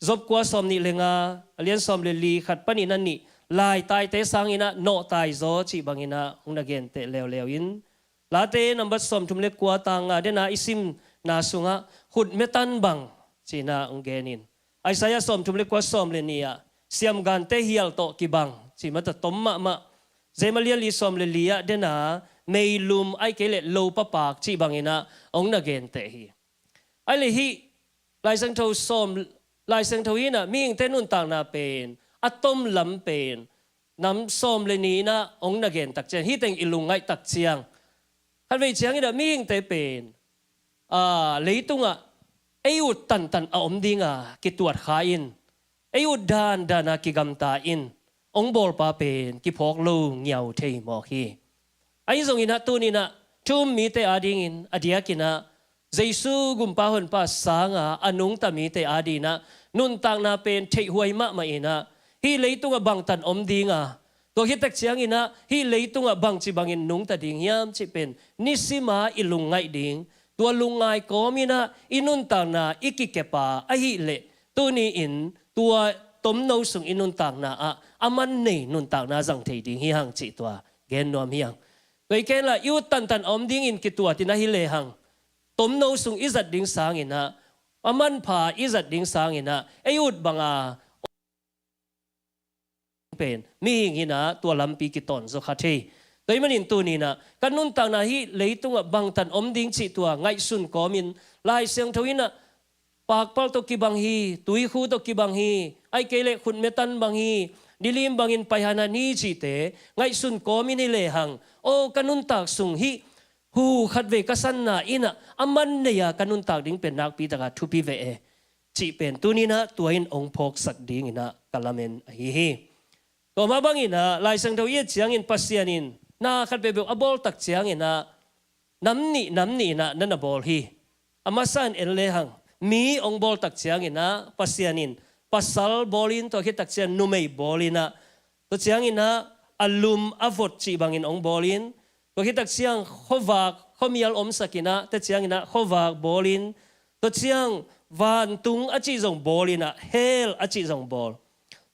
Job kua, sawmnih le nga, a lian sawm le li, khat panin ah nih, laitaite sangin ah nawhtai zaw, cih bangin ah hong na genteh leuleu in. Late nambat sawmthum le kua, tang nga, dena i simna sungah, khutmetan bang, ci-in ah hong gen in. Isaiah sawmthum le kua, sawm le nih ah, siamgante hial tawh kibang, ci mah tawh tom mahmah. James a lian li, sawm le li ah, dena meilum, ahih kei leh lopa paak, cih bangin ah hong na genteh hi. Ahih leh hih Lai Siangtho sawm, Lai Siangtho in ah mihingte nuntakna pen a tom lam pen nam sawm le ni in ah hong na gen tak ciang, hih teng i lungngaih tak ciang, khatvei ciangin ah mihingte pen, aa, leitungah ei ut tantan a om dinga kituat kha in, ei ut dandan a kigamta in, hong bawlpa pen kiphawk lo ngiau thei mawk hi. Ahi zongin ah tuni-in ah thu-um mite adingin, a diakin ah Jesu Gumpa Honpa sanga a nungta mite adingin ah nuntakna pen theihhuai mahmah in ah, hih leitungah bangtan om dinga, tua khit tak ciangin ah hih leitungah bangci bangin nungta ding hiam cih pen nisima i lungngaih ding, tua lungngai kawmin ah i nuntakna i kikep a, ahih leh tuni-in tua tomno sung i nuntakna ah a man nei nuntakna zang thei ding hi hang cih tua gen nuam hi hang. Tua hi kei leh i ut tantan a om dingin kituat in ahi lehang, tomno sung i zat ding sangin ah, a manpha i zat ding sangin ah, ei ut banga pen mihing in ah tua lampi kitawn zaw kha thei. Tua ahih manin tuni-in ah ka nuntakna hih leitungah bangtan om ding cih tua ngaihsun kawmin, Lai Siangtho in ah pakpalh tawh kibang hi, tuikhu tawh kibang hi, ahih kei leh khutmetan bang hi, nilim bangin pai hanhan hi cihte ngaihsun kawmin hi lehang, aw, ka nuntak sung hih hu khatvei ka sanna in ah a man nei a ka nuntak ding pen nakpi taka thupi ve e, cih pen tuni-in ah tua in hong phawksak dingin ah ka lamen ahi hi. Tua mah bangin ah Lai Siangtho i et ciangin Pasian in na khat peuhpeuh a bawl tak ciangin ah nam nih nam nih in ah na na bawl hi. A masa in en lehang, mi hong bawl tak ciangin ah Pasian in pasal bawlin, tua khit tak ciang numei bawlin ah, tua ciangin ah a lum a vot cih bangin hong bawlin, tua khit tak ciang khuavak, khuamial omsak in ah, tua ciangin ah khuavak bawlin, tua ciang vantung a cih zong bawlin ah, hell a cih zong bawl.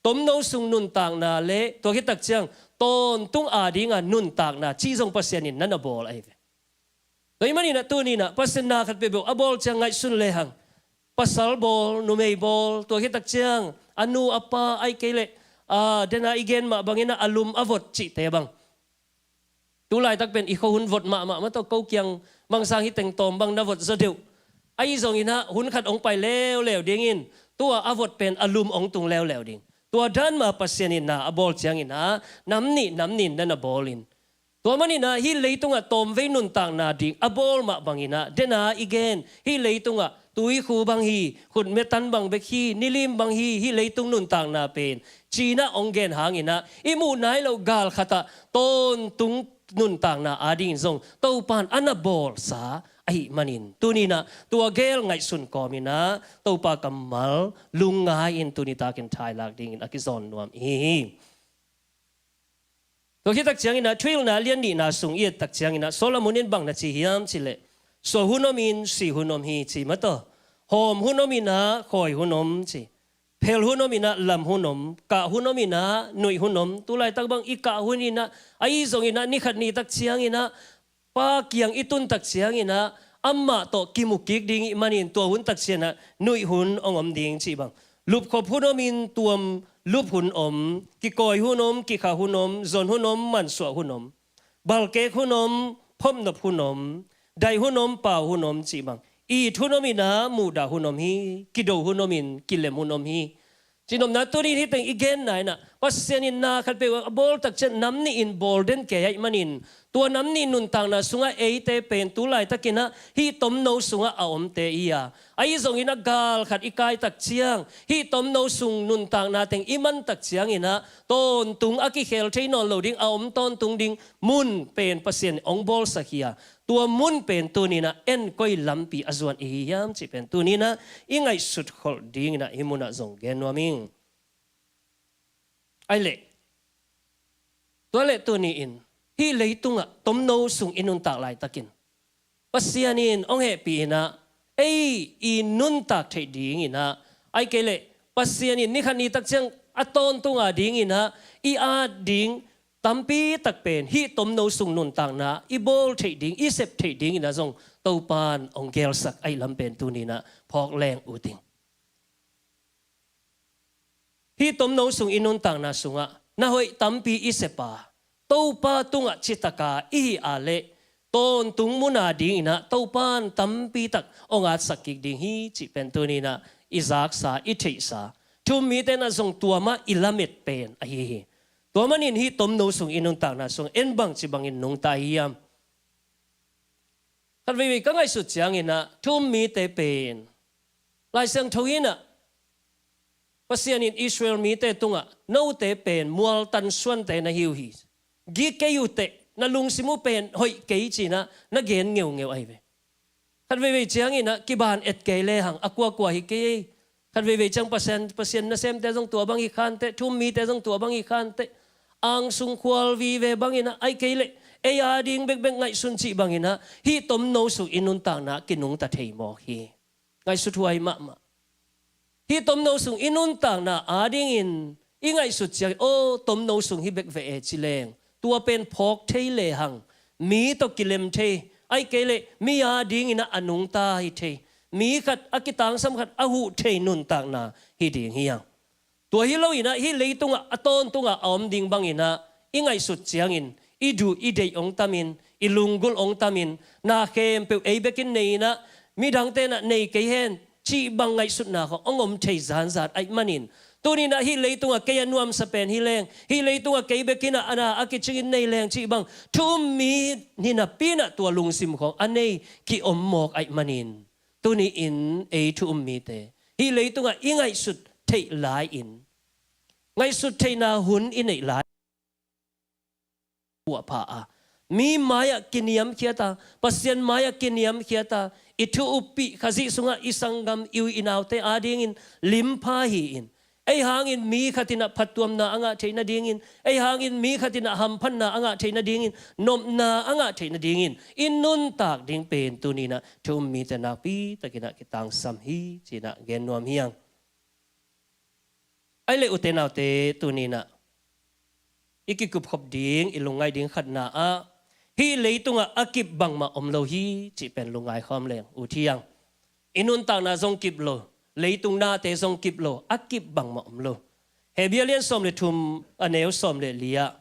Tomno sung nuntakna le tua khit tak ciang tawntung adinga nuntakna cih zong Pasian in na na bawl ahi ve. Tua ahih manin ah tuni-in ah Pasian na khat peuhpeuh a bawl ciang ngaihsun lehang, pasal bawl, numei bawl, tua khit tak ciang a nu a pa, ahih kei leh, aa, dena i gen mah bangin ah a lum a vot cihte bang. Tu laitak pen i khuahun vot mahmah mah tawh, ko kiang mangsang hi teng tawm bang na vot zaw deuh. Ahi zongin ah hun khat hong pai leuleu dingin, tua a vot pen a lum hong tung leuleu ding. Tua dan mah Pasian in na a bawl ciangin ah nam nih nam nih in na na bawlin, tua manin ah hih leitungah tawmvei nuntakna ding a bawl mah bangin ah, dena i gen, hih leitungah tuikhu bang hi, khutmetan bang bek hi, nilim bang hi, hih leitung nuntakna pen, ci-in ah hong gen hangin ah, i muh nai loh gal khatah tawntung nuntakna adingin zong Topa in a na bawlsa ahih manin, tuni-in ah tua gel ngaihsun kawmin ah Topa kammal lungngai-in tuni takin thailak dingin a kizawn nuam i hi hi. Tua khit tak ciangin ah Thuhilhna lian nihna sung i et tak ciangin ah Solomon in bang na ci hiam cih leh, suah hun om in, si hun om hi, ci mah tawh. Hawm hun om in ah, khawi hun om, ci. Phel hun om in ah, lam hun om, kah hun om in ah, nuih hun om. Tu laitak bang i kah hun in ah, ahi zongin ah ni khat ni tak ciangin ah pa kiang i tun tak ciangin ah amah tawh kimu kik ding i hih manin tua hun tak ciangin ah nuih hun hong om ding cih bang. Lupkhop hun om in, tuam lup hun om, kikawi hun om, kikha hun om, zon hun om, mansuah hun om, balkek hun om, phopnop hun om, daih hun om, pau hun om cih bang. It hun om in ah muhdah hun om hi, kido hun om in kilem hun om hi. Cihnopna tuni-in hih teng i genna in ah Pasian in na khatpeuh a bawl takciang nam nih in bawl den kei ahih manin, tua nam nih nuntakna sungah eite pen tu laitakin ah hih tomno sungah a omte hi a, ahi zongin ah gal khat i kai takciang, hih tomno sung nuntakna teng i man takciangin ah tawntung a kikhel thei nawn lo ding, a om tawntung ding mun pen Pasian in hong bawlsak hi a, tua mun pen tuni-in ah en koi lampi a zuan i hi hiam cih pen tuni-in ah i ngaihsut kholh dingin ah hih munah zong gen nuam ing. Ahih leh, tua leh tuni-in hih leitungah tomno sung i nuntak laitakin Pasian in hong hehpih in ah ei i nuntak theih dingin ah, ahih kei leh Pasian in ni khat ni takciang a tawntung a dingin ah i at ding tampi tak pen hih tomno sung nuntakna i bawl theih ding, i sep theih dingin ah zong Topa'n hong gelsak ahih lam pen tuni-in ah phawk leng ut ing. Hih tomno sung i nuntakna sungah na hoih tampi i sep a, Topa tungah citak a i hih a leh tawntung mun a dingin ah Topa'n tampi tak hong atsak kik ding hi cih pen tuni-in ah i zaksa, i theihsa, thu-um mite in ah zong tua mah i lamet pen ahi hi. Tua manin hih tomno sung i nuntakna sung en bangci bangin nungta i hi hiam? Khat veivei ka ngaihsut ciangin ah thu-um mite pen Lai Siangtho in ah Pasian in Israel mite tungah note pen mualtan suante na hi uh hi, gik kei uh teh, na lungsim uh pen hoih kei ci-in ah na gen ngeungeu ahi ve. Khat veivei ciangin ah kiban et kei lehang a kuakua hi kei ei. Khat veivei ciang Pasian, Pasian nasemte zong tua bang hi khanteh, thu-um mite zong tua bang hi khanteh, angsung khual vive bangin ah, ahih kei leh ei a ding bekbek ngaihsun cih bangin ah hih tomno sung i nuntakna kinungta thei mawk hi. Ngaihsut huai mahmah. Hih tomno sung i nuntakna a dingin i ngaihsut ciang, aw, tomno sung hi bek ve e ci leng, tua pen phawk thei lehang mi tawh kilem thei, ahih kei leh mi a dingin ah a nungta hi thei, mi khat a kitangsam khat a huh thei nuntakna hi ding hi hang. Tua hi loin ah hih leitungah a tawntungah a om ding bangin ah i ngaihsut ciangin i duh i deih hong tamin, i lunggulh hong tamin, na khempeuh ei bekin nei-in ah midangte in ah nei kei hen cih bang ngaihsutna khawng hong om thei zanzat ahih manin, tuni-in ah hih leitungah kei a nuamsa pen hi leng, hih leitungah kei bekin ah a na a kicingin nei leng cih bang thu-um mi hi napi-in ah tua lungsim khawng a nei ki-om mawk ahih manin, tuni-in ei thu-um mite hih leitungah i ngaihsut theih lai-in, ngaihsut theihna hun i neih lai, puahpha a, mi mai-ah kiniamkhiat a, Pasian mai-ah kiniamkhiat a, i thu uppih, Khazih sungah i sanggam, i u i naute a dingin limpha hi-in, ei hangin mi khat in ah phattuamna a ngah theih nadingin, ei hangin mi khat in ah hamphatna a ngah theih nadingin, nopna a ngah theih nadingin i nuntak ding pen tuni-in ah thu-um mite nakpi takin ah kitangsam hi ci-in ah gen nuam hi hang. Ahih leh ute naute, tuni-in ah i kikupkhop ding, i lungngaih ding khatna ah, hih leitungah a kip bangmah om lo hi cih pen lungngai khawm leng ut hi hang. I nuntakna zong kip lo, leitung nate zong kip lo, a kip bangmah om lo. Hebru a lian sawm le thum, a neu sawm le li ah,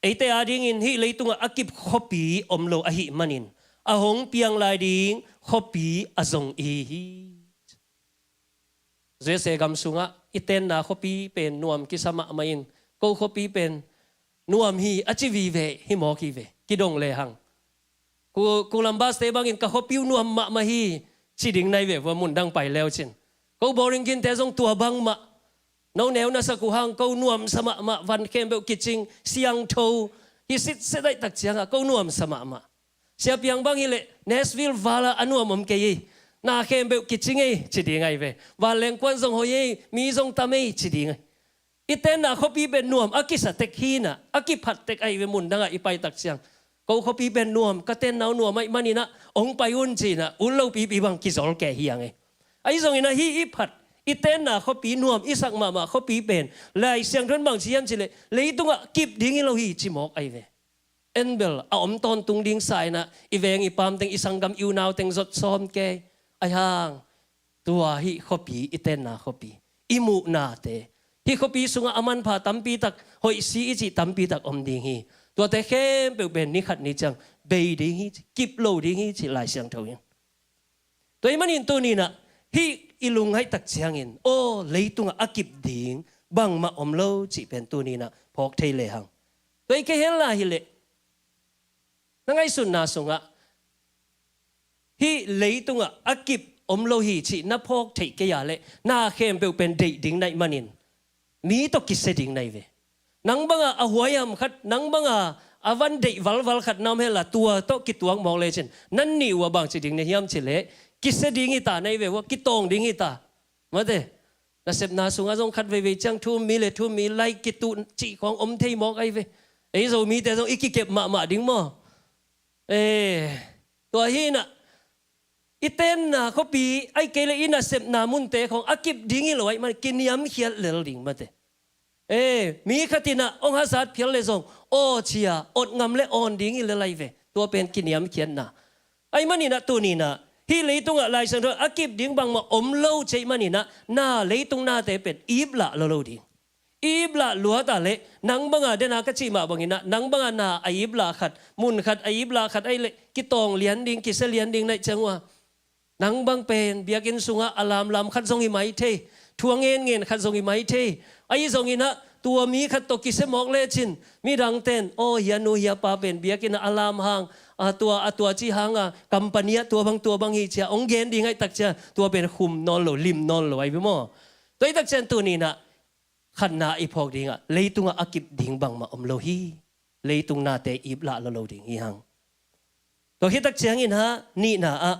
eite a dingin hih leitungah a kip khuapi om lo ahih manin, a hong piang lai ding khuapi a zong i hi hi. U S A gam sungah i tenna khuapi pen nuam kisa mahmah in, ko khuapi pen nuam hi a ci vive hi mawk hi ve, kidong lehang. Ku, Columbus-te bangin ka khuapi uh nuam mahmah hi ci ding nai ve, vua mun dang pai leu cin. Ko Bowling Green-te zong tua bangmah. No neu na sak uh hang ko nuamsa mahmah, van khempeuh kicing, siangtho hi sitset ahih tak ciangah ko nuamsa mahmah. Sia Piang bang hi leh Nashville val ah a nuam om kei hi. Na khempeuh kicing ei ci ding ahi ve. Vanleng kuan zong hoih ei, mi zong tam ei ci ding ahi. I tenna khuapi pen nuam a kisa tek hi-in ah, a kiphat tek ahi ve, mun dangah i pai tak ciang. Ko khuapi pen nuam, ka tenna uh nuam ahih manin ah hong pai un ci-in ah, ut lopipi bang kizol kei hi hang ei. Ahi zongin ah hih i phat, i tenna khuapi nuam, i sak mahmah khuapi pen Lai Siangtho in bang ci hiam cih leh, leitungah kip ding hi lo hi ci mawk ahi ve. En bel a om tawntung ding sa-in ah, i veng i paam teng, i sanggam i unau teng zot sawm kei. Ahi hang, tua hih khuapi, i tenna khuapi, i muhnate, hih khuapi sungah a manpha tampi tak, hoih si i cih tampi tak om ding hi. Tuate khempeuh pen ni khat ni ciang bei ding hi, kip lo ding hi ci Lai Siangtho in. Tua ahih manin tuni-in ah hih i lungngaih tak ciangin, aw, leitungah a kip ding bangmah om lo cih pen tuni-in ah phawk thei lehang. Tua i kei hen la hileh na ngaihsutna sungah hih leitungah a kip om lo hi cih na phawk theih kei a leh na khempeuh pen deih ding na hih manin mi tawh kisia ding na hi ve. Nang banga a huaiham khat, nang banga a van deih valval khat na om hen la, tua tawh kituak mawk lecin nannih uh a bangci ding na hiam cih leh kisia ding hi ta na hi ve uh a, kitawng ding hi ta. Mate, nasepna sungah zong khat veivei ciang thu um mi le thu um mi lai kituh cih khawng om thei mawk ahi ve. Ei Zomite zong i kikep mahmah ding maw? Eh, tua hi-in ah i tenna khuapi ahih kei leh i nasepna munte khawng a kip ding hi lo ahih man kiniamkhiat lel ding mate. Eh, mi khat in ah hong hazat phial leh zong aw ci-a ot ngam leh awn ding hi lel ahi ve. Tua pen kiniamkhiatna. Ahih manin ah tuni-in ah hih leitungah Lai Siangtho a kip ding bangmah om lo cih ahih manin ah na leitung nate pen iplah lo lo ding. Iplah luat a leh nang banga, den a ka cih mah bangin ah nang banga na a iplah khat, mun khat a iplah khat ahih leh kitawng lian ding, kisia lian ding na hih ciang uh a, nang bang pen biakinn sungah a lamlam khat zong hi mai thei, thu a ngenngen khat zong hi mai thei. Ahi zongin ah tua mi khat tawh kisia mawk lecin midangte'n, aw, hia nu hia pa pen biakinn ah a lam hang, a tua, a tua ci hanga company ah tua bang tua bang hi ci-a hong gen ding ahih tak ciang tua pen khum nawn lo, lim nawn lo ahi ve maw? Tua ahih tak ciang tuni-in ah khatna i phawk dingah leitungah a kip ding bangmah om lo hi. Leitung nate iplah lo lo ding hi hang. Tua khit tak ciangin ah nihna ah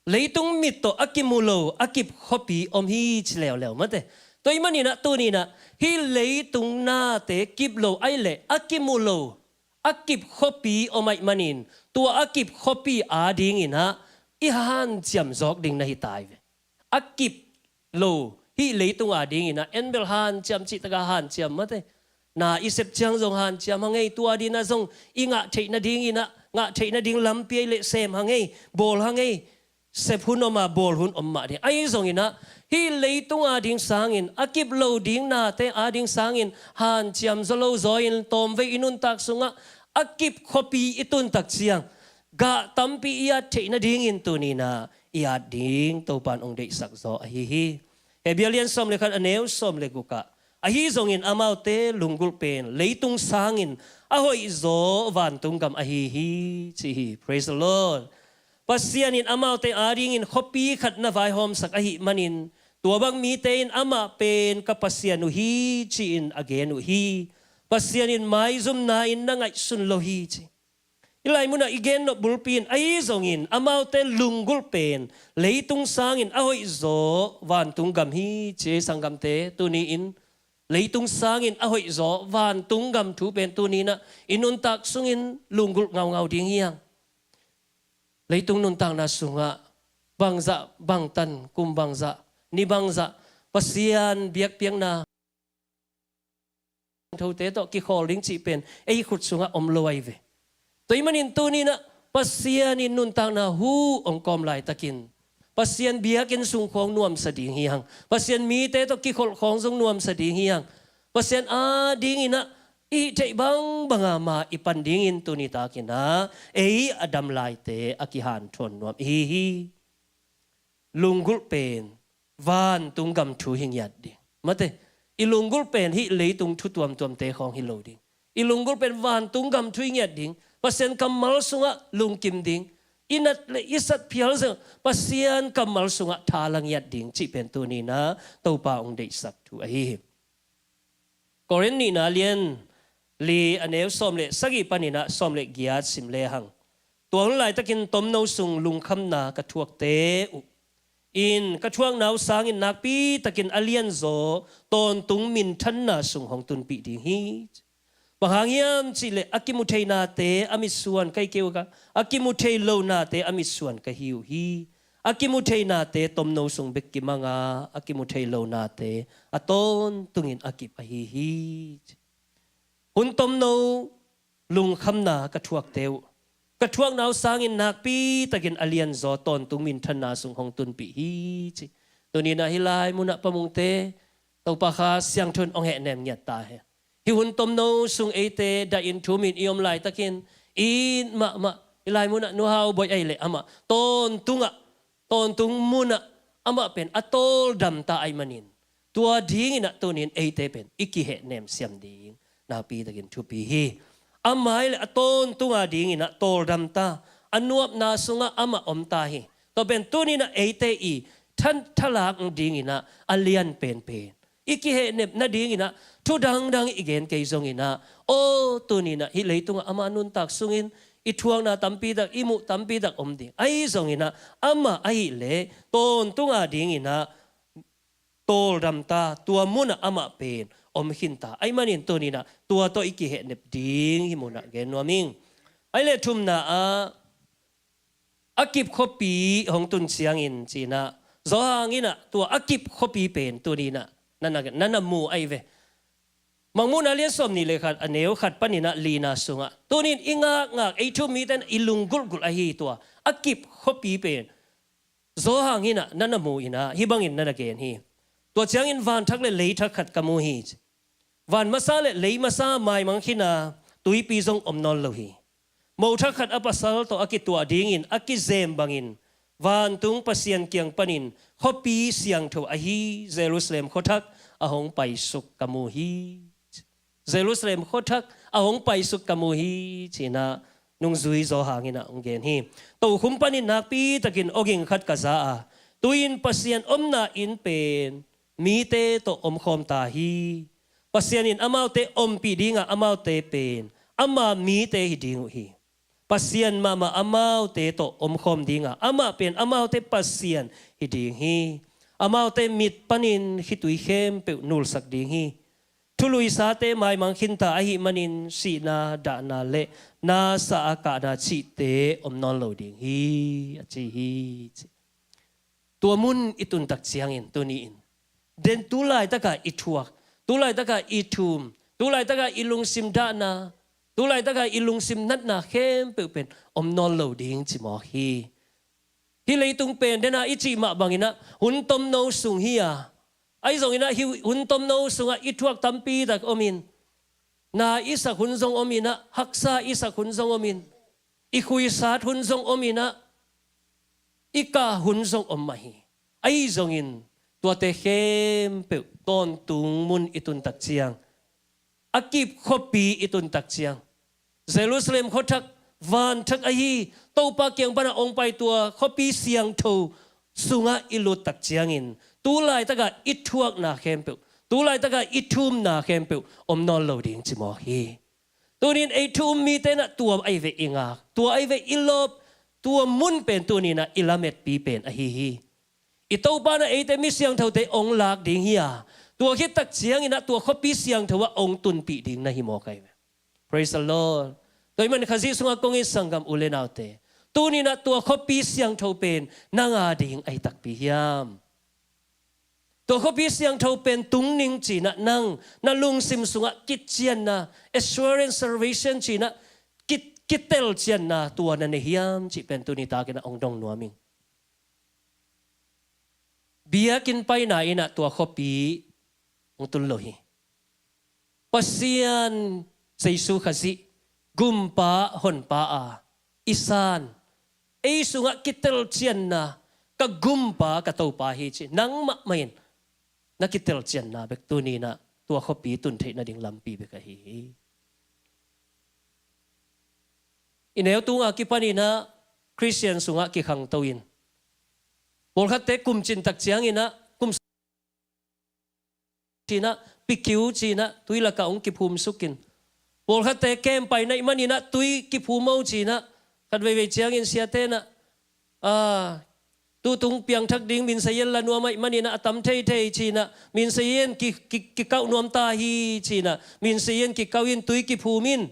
leitung mit tawh a kimu lo a kip khuapi om hi ci leuleu mate. Tua ahih manin ah tuni-in ah hih leitung nate kip lo ahih leh a kimu lo a kip khuapi om ahih manin tua a kip khuapi adingin ah i hanciam zawk ding na hi ta hi ve. A kip lo hih leitung adingin ah en bel hanciam cih takah hanciam mate. Na i sep ciang zong hanciam hang ei, tua dingin ah zong i ngah theih nadingin ah, ngah theih nading lampi ahih leh sem hang ei, bawl hang ei. Sep hun om a, bawl hun om mah ding. Ahi zongin ah hih leitung ading sangin, a kip lo ding nate ading sangin hanciam zaw lo zaw-in tawmvei i nuntak sungah a kip khuapi i tun tak ciang gah tampi i at theih nadingin tuni-in ah i at ding Topa'n hong deihsak zaw ahi hi. Hebru a lian sawm le khat, a neu sawm le guk ah, ahi zongin amaute lunggulh pen leitung sangin a hoihzaw vantung gam ahi hi, ci hi. Praise the Lord. Pasian in amaute adingin khuapi khat na vaihawmsak ahih manin tua bang mite in amah pen ka Pasian uh hi, ci-in a gen uh hi. Pasian in maizumna-in na ngaihsun lo hi, ci. Hih lai munah i gen nop bulpi in, ahi zongin amaute lunggulh pen leitung sangin a hoihzaw vantung gam hi, ci. Sanggamte, tuni-in leitung sangin a hoihzaw vantung gam thu pen tuni-in ah i nuntak sungin lunggulh ngaungau ding hi hang. Leitung nuntakna sungah bangzah, bangtan, kum bangzah, ni bangzah Pasian biakpiakna thote tawh kikhawl ding cih pen ei khut sungah om lo ahi ve. Tua ahih manin tuni-in ah Pasian in nuntakna hu hong kawm laitakin Pasian biakinn sung khawng nuamsa ding hi hang. Pasian mite tawh kikholh khawng zong nuamsa ding hi hang. Pasian adingin ah i hih theih bangbanga ma i pan dingin tuni takin ah ei a dam laite a kihanthawn nuam i hi hi. Lunggulh pen vantung gam thu hi ngiat ding. Mate, i lunggulh pen hih leitung thu tuamtuamte khawng hi lo ding. I lunggulh pen vantung gam thu hi ngiat ding. Pasian kammal sungah lungkim ding. I nat le i sat phial zong Pasian kammal sungah tha la ngiat ding cih pen tuni-in ah Topa hong deihsak thu ahi hi. Korin nihna lian li, a neu sawm le sagih panin ah sawm le giat sim lehang. Tua hun laitakin tomno sung lungkhamna ka thuakte uh in ka thuakna uh sangin nakpitakin a lianzaw tawntung minthanna sung hong tunpih ding hi. Bang hang hiam cih leh a kimu thei nate a mitsuan ka hi kei uh a, a kimu thei lo nate a mitsuan ka hi uh hi. A kimu thei nate tomno sung bek kimang a, a kimu thei lo nate a tawntungin a kip ahi hi. Hun tomno lungkhamna ka thuakte uh, ka thuakna uh sangin nakpitakin a lianzaw tawntung minthanna sung hong tunpih hi, ci. Tuni-in ah hih lai munah Pa Mungte, Topa Kha Siangtho in hong hehnem ngiat ta hen. Hih hun tomno sung eite dahin thumin i om laitakin it mahmah, hih lai munah Nu Hau Bawi ahih leh amah tawntungah, tawntung munah amah pen a tawldam ta ahih manin Tua dinginah tunin eite pen i kihehnem siam ding nakpitakin thupi hi. Amah le a tawntunga dinginah tawldamta, a nuamna sungah amah omta hi. Tua pen tuninah eite i than thalak dinginah a lian penpen i kihehnep nadinginah thu dangdang i gen kei zonginah, aw tuninah hih leitungah ama nuntak sungin i thuakna tampitak, i muh tampitak om ding. Ahi zonginah amah ahileh tawntunga dinginah tawldamta, tua munah amah pen om khinta. Ahi manin tuninah tua tawh i kihehnep ding hih munah gen nuam ing. Ahi le thumna ah a kip khuapi hong tun ciangin cinah, Johan inah tua a kip khuapi pen tuninah na na, na na mu ahi ve. Mangmuhna lian sawmnih le khat a neu khat paninah lina sungah tunin i ngakngak ei thu-um mite i lunggulhgulh ahi tua a kip khuapi pen Johan inah na na mu inah hih bangin na na gen hi. Tua ciangin vanthak le leithak khat ka mu hi. Van masa le lei masa maimang khin a, tuipi zong om nawn lo hi. Mothak khat a pasal tawh a kituah dingin a kizem bangin vantung Pasian kiang panin khuapi siangtho ahi Jerusalem khuathak a hong paisuk ka mu hi. Jerusalem khuathak a hong paisuk ka mu hi, cinah nungzui Johan inah hong gen hi. Tokhum panin nakpitakin awging khat ka za a, tu-in Pasian omna inn pen mite tawh omkhawm ta hi. Pasian in amaute ompih dinga amaute pen ama mite hi ding uh hi. Pasian mahmah amaute tawh omkhawm dinga amah pen amaute Pasian hi ding hi. Amaute mit panin khitui khempeuh nulsak ding hi. Thuluisate maimang khinta ahih manin sihna, dahna le nasa a kahna cihte om nawn lo ding hi, a ci hi. Tua mun i tuntak ciangin tuni-in den tulaitaka i thuak, tulaitaka i thum, tulaitaka i lungsim dahna, tulaitaka i lungsim natna khempeuh pen om nawn lo ding ci mawk hi. Hih leitung pen dena i cih mah banginah hun tomno sung hi a, ahi zonginah hih hun tomno sungah i thuak tampitak omin, na i sak hun zong ominah, haksa i sak hun zong omin, i khuisat hun zong ominah, i kah hun zong om mah hi. Ahi zongin tuate khempeuh tawntung mun i tuntak ciang, a kip khuapi i tuntak ciang, Jerusalem khuathak, vanthak ahi Topa kiang pana ong pai tua khuapi siangtho sungah i luttak ciangin tulaitaka i thuakna khempeuh, tulaitaka i thumna khempeuh om nawn lo ding ci mawk hi. Tunin ei thu-um mite inah tua ahi ve i ngak, tua ahi ve i lawp, tua mun pen tuninah i lametpi pen ahi hi. I Topa inah eite mi siangthote ong lak ding hi a, tua khittak cianginah tua khuapi siangtho ah ong tunpih ding na hi mawk ahi ve. Praise the Lord. Tua ahih man Khazih sungah kong it sanggam u le naute, tuninah tua khuapi siangtho pen nang a ding ahi takpi hiam? Tua khuapi siangtho pen tung ning cinah nang na lungsim sungah kicianna, assurance salvation cinah ki, kitelcianna tua na nei hiam cih pen tuni takinah ong dong nuam ing. Biakinn paina inah tua khuapi hong tun lo hi. Pasian Jesu Khazih, Gumpa Honpa a i san, ei sungah kitelcianna, ka Gumpa ka Topa hi ci nang mahmah in na kitelcianna bek tuninah tua khuapi tun theih nading lampi bek ahi hi. I neu tunga kipaninah Khristian sungah kikhangto in, pawlkhatte kum cintak cianginah kum cinah, pikiu cinah, tui lakah hong kiphumsukin, pawlkhatte kem pai naih maninah tui kiphum o cinah, khat veivei ciangin siatenah, a, tutung piangthak ding minsayen la nuam ahih maninah a tam theithei cinah, minsayen ki, ki, kikauh nuam ta hi cinah, minsayen kikauh in tui kiphum in,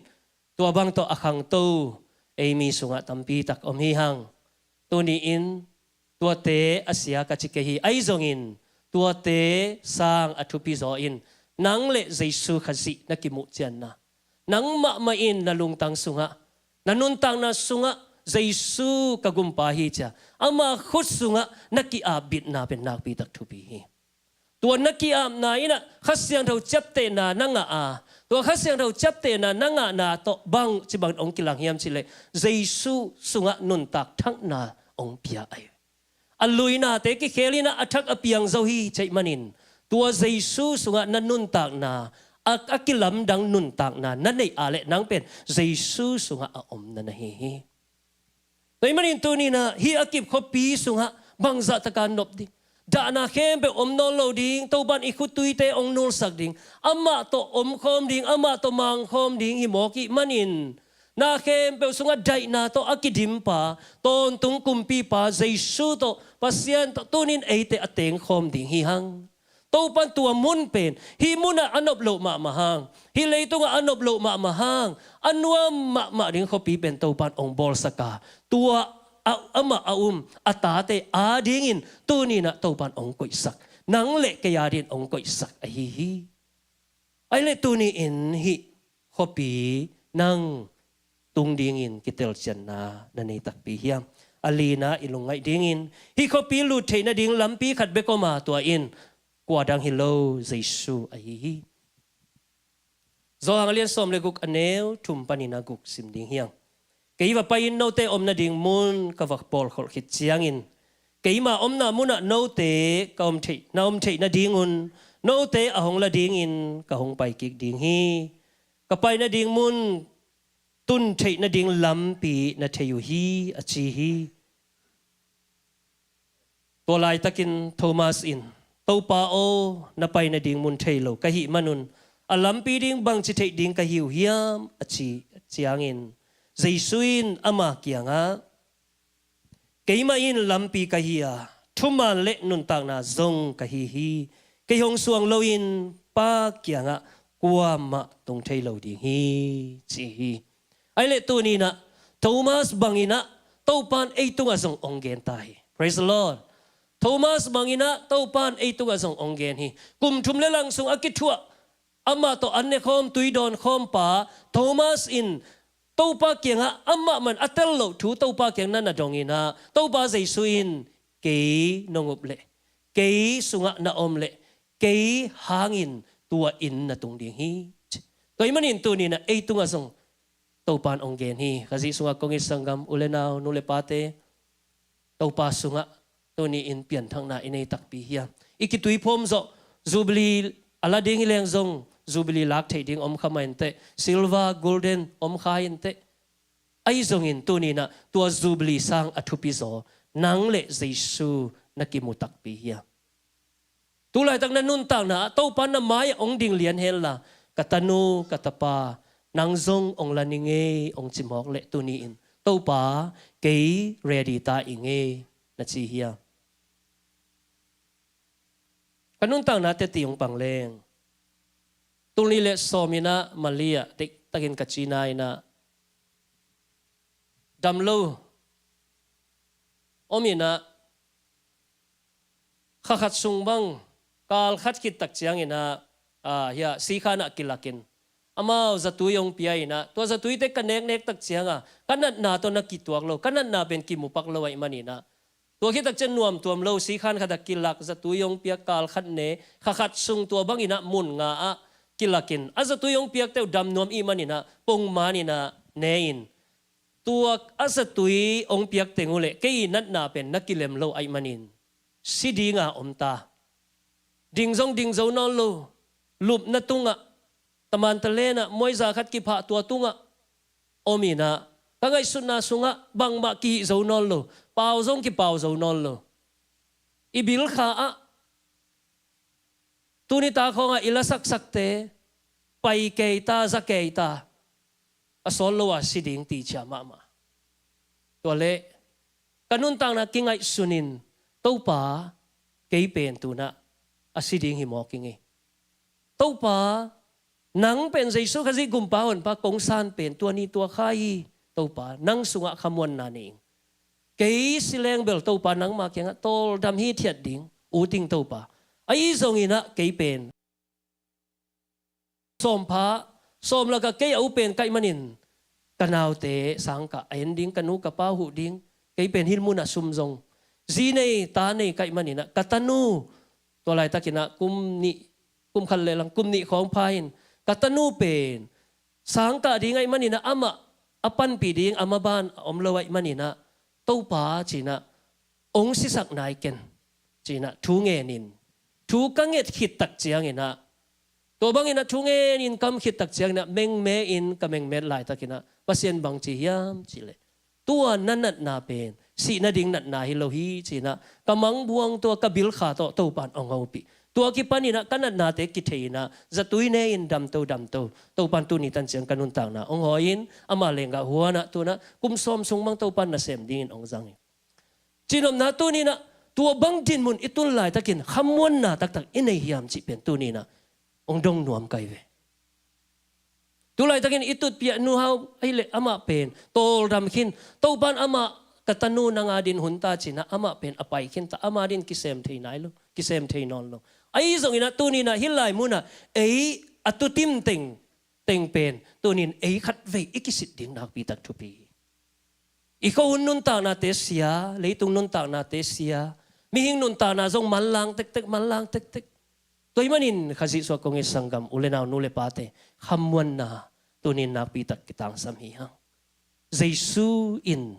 tua bang tawh a khangto ei mi sungah tampitak om hi hang. Tuni-in tuate a sia ka ci kei hi. Ahi zongin tuate sang a thupi zaw in nang le Jesu Khazih na kimuh cianna, nang mahmah in na lungtang sungah, na nuntakna sungah Jesu ka Gumpa hi cia ama khut sungah na ki-apbitna pen nakpitak thupi hi. Tua na ki-apna inah Kha Siangtho ciaptehna na ngah a, tua Kha Siangtho ciaptehna na ngahna tawh bang ci bangin hong kilang hiam cihleh, Jesu sungah nuntak thakna hong pia ahi. A luinate kikhel inah a thak a piang zo hi cih manin, Tua Jesu sungah na nuntakna, a, a kilamdang nuntakna na neih a leh nang pen Jesu sungah a om na na hi hi. Tua ahih manin tuni-in ah hih a kip khuapi sungah bangzah taka nop ding, dahna khempeuh om nawn lo ding, Topa'n i khuttuite hong nulsak ding, amah tawh omkhawm ding, amah tawh mangkhawm ding hi mawk ahih manin, na khempeuh sungah daihna tawh a kidimpa, tawntung kumpipa Jesu tawh, Pasian tawh tuni-in eite a tengkhawm ding hi hang. Topa'n tua mun pen, hih munah a nop loh mahmah hang, hih leitungah a nop loh mahmah hang, a nuam mahmah ding khuapi pen Topa'n hong bawlsak a, tua a, amah a um a tate adingin tuni-in ah Topa'n hong koihsak, nang le kei adingin hong koihsak ahi hi. Ahih leh tuni-in hih khuapi nang tung dingin kitelcianna na nei takpi hiam? A lina i lungngaih dingin, hih khuapi lut theih nading lampi khat bek om a, tua in kua dang hi lo, Jesu ahi hi. Johan a lian sawm le guk, a neu thum panin a guk sim ding hi hang. Kei va pai-in note om nading mun ka va pawlkholh khit ciangin, keima omna munah note ka om theih, na om theih nadingun note a hong la dingin ka hong pai kik ding hi. Ka pai nading mun tun theih nading lampi na thei uh hi, a ci hi. Tua laitakin Thomas in, "Topa aw, na pai nading mun thei lo ka hih manun a lampi ding bangci theih ding ka hi uh hiam?" a cih ciangin, Jesu in ama kiangah, "Keimah in lampi ka hi a, thuman le nuntakna zong ka hi hi. Kei hong suang loin Pa kiangah kuamah tung thei lo ding hi," ci hi. Ahih leh tuni-in ah Thomas bangin ah Topa'n ei tungah zong hong gen ta hi. Praise the Lord. Thomas bangin ah Topa'n ei tungah zong hong gen hi. Kum thum le lang sung a kithuah, amah tawh an ne khawm, tui dawn khawmpa Thomas in Topa kiangah amah man a tel loh thu Topa kiang na na dongin ah, Topa Jesu in, "Kei nong up leh, kei sungah na om leh, kei hangin tua inn na tung ding hi." Tua ahih manin tuni-in ah ei tungah zong Topa'n hong gen hi. Khazih sungah kong it sanggam u le nau, nu le pate, Topa sungah tuni-in pianthakna i nei takpi hiam? I kituiphawm zawh, Jubilee a la ding hi leng zong, Jubilee lak theih ding om kha mah inteh, silver, golden om kha inteh. Ahi zongin tuni-in ah tua Jubilee sang a thupi zaw nang le Jesu na kimu takpi hiam? Tu laitak na nuntakna ah Topa na mai-ah hong ding lian henla, "Ka tanu, ka tapa, nang zong hong la ning ei," hong ci mawk leh tuni-in, "Topa, kei ready ta ing ei," na ci hiam? Ka nuntakna teci hong pang leng, tul nih le sawm in ah Mali ah deihtakin ka cina in ah, dam lo om in ah, kha khat sung bang, kal khat khit tak ciangin ah, ah, hiah sikhan ah kilakin, amau zatui hong pia in ah, tua zatuite ka neknek tak ciang a, ka natna tawh na kituak lo, ka natna pen kimupak lo ahih manin ah, tua khit tak ciang nuamtuam lo, sikhan khat ah kilak, zatui hong piak, kal khat ne, kha khat sung tua bangin ah mun nga ah kilakin, a zatui hong piakte uh dam nuam ahih manin ah pongman in ah ne in, tua a zatui hong piak teng uh leh kei natna pen na kilem lo ahih manin, si dinga om ta. Ding zong ding zo nawn lo, lupna tungah, taman talen ah, muaiza khat kiphah tua tungah om in ah, ka ngaihsutna sungah bangmah kihih zo nawn lo, pau zong kipau zo nawn lo. I bil kha ah, tuni ta khawngah i la saksakte, pai kei ta, za kei ta, a sawt lo a si ding ti ciah mahmah. Tua leh ka nuntakna kingaihsun in, "Topa, kei pen tu-in ah a si ding hi mawk ing ei. Topa, nang pen Jesu Khazih Gumpa Honpa kong san pen tua ni tua kha hi. Topa, nang sungah khamuanna nei ing. Kei si leng bel Topa nangma kiangah tawldam hithiat ding ut ing Topa. Ahi zongin ah kei pen sawm pha, sawm lakah kei a u pen ka hih manin, ka naute sangkah a en ding, ka nu ka pa huh ding, kei pen hih munah sum zong, zi nei ta nei ka hih manin ah, ka tanu, tua laitakin ah kum nih, kum khat le lang, kum nih khawng pha in, ka tanu pen sangkah ding ahih manin ah, amah a panpih ding a maban a om lo ahih manin ah, Topa," ci-in ah, "hong sisak nai ken," ci-in ah thu ngen in, thu ka nget khit tak cianginah, tua banginah thu ngenin kam khit tak cianginah mengme in ka mengmet laitakinah Pasian bang ci hiam cihleh, tua na natna pen sih nading natna hi lo hi cinah ka mangbuang tua ka bilkha tawh Topan hong hopih. Tua kipaninah ka natnate kithei inah zatui ne-in damto damto Topan tuni tan ciang ka nuntakna hong hawi-in ama lenggah huanah tunah kum sawm sung bang Topan nasem dingin hong zang hi. Cihnopna tuninah tua bang dinmun i tun laitakin khamuanna taktak i nei hiam cih pen tuninah hong dong nuam kai ve. Tulaitakin i tutpiah nuhau ahileh amah pen tawldam khin. Topan amah ka tanu nang adin hun ta cinah amah pen a pai khin ta, amah din kisem thei nai lo, kisem thei nawn lo. Ahi zonginah tuninah hih lai munah ei a tutim teng teng pen tunin ei khatvei i kisit ding nakpitak thupi hi. I khuahun nuntaknate sia, leitung nuntaknate sia, mihing nuntakna zong manlang tektek, manlang tektek. Tua ahih manin Khazih suak kong it sanggam u le nau, nu le pate, khamuanna tunin nakpitak kitangsam hi hang. Jesu in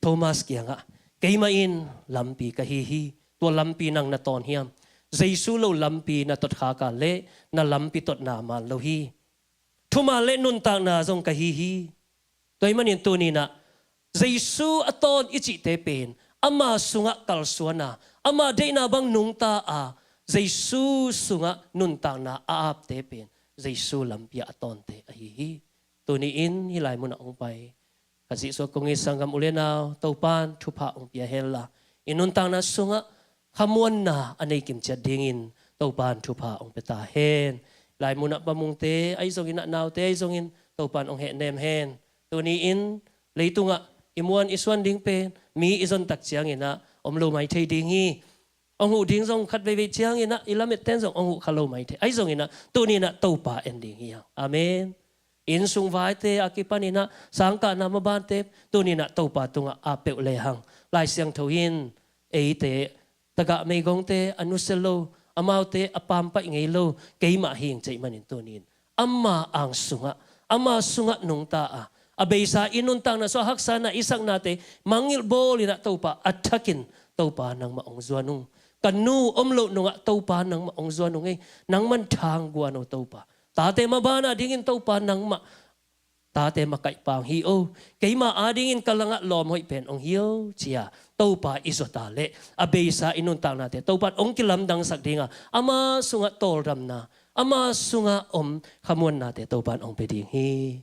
Thomas kiangah, "Keimah in lampi ka hi hi, tua lampi nang na tawn hiam? Jesu lo lampi na tot khak a leh na lampi totna man lo hi. Thuman le nuntakna zong ka hi hi." Tua ahih manin tuninah Jesu a tawn i cihte pen ama sungah kalsuana, ama deihna bang nungta a, Jesu sungah nuntakna a apte pen Jesu lampi ah a tawnte ahi hi. Tuni-in hih lai munah hong pai Khazih suak kong it sanggam u le nau, Topan thupha hong pia hen la, i nuntakna sungah khamuanna a nei kimciat dingin Topan thupha hong pia ta hen. Lai munah pa mungte ahi zonginah, naute ahi zongin Topan hong hehnem hen. Tuni-in leitungah i muan i suan ding pen mi i zon tak cianginah om lo mai thei ding hi. Hong huh ding zong khat veivei cianginah i lamette'n zong hong huh kha lo mai thei. Ahi zonginah tuninah Topa en ding hi hang. Amen. Innsung vaite a kipaninah sangkahna mabante tuninah Topa tungah ap peuh lehang, Lai Siangtho in eite tagah meigongte a nusia lo, amaute a pampaih ngei lo keimah hing cih manin tunin ama ang sungah, ama sungah nungta a, a beisa i nuntakna sungah haksatna i saknate mangngilh bawlinah Topa a thakin Topa nangmah hong zuan ung. Ka nu om loh nungah Topa nangmah hong zuan ung ei. Nangman thangguan o Topa. Tate maban a dingin Topa nangmah tate makaihpang hi o. Keima adingin ka langah lawm hoih pen hong hi o, ci-a Topa i zuat a leh a beisa i nuntaknate Topan hong kilamdangsak dinga, ama sungah tawldamna, ama sungah om khamuannate Topan hong pia ding hi.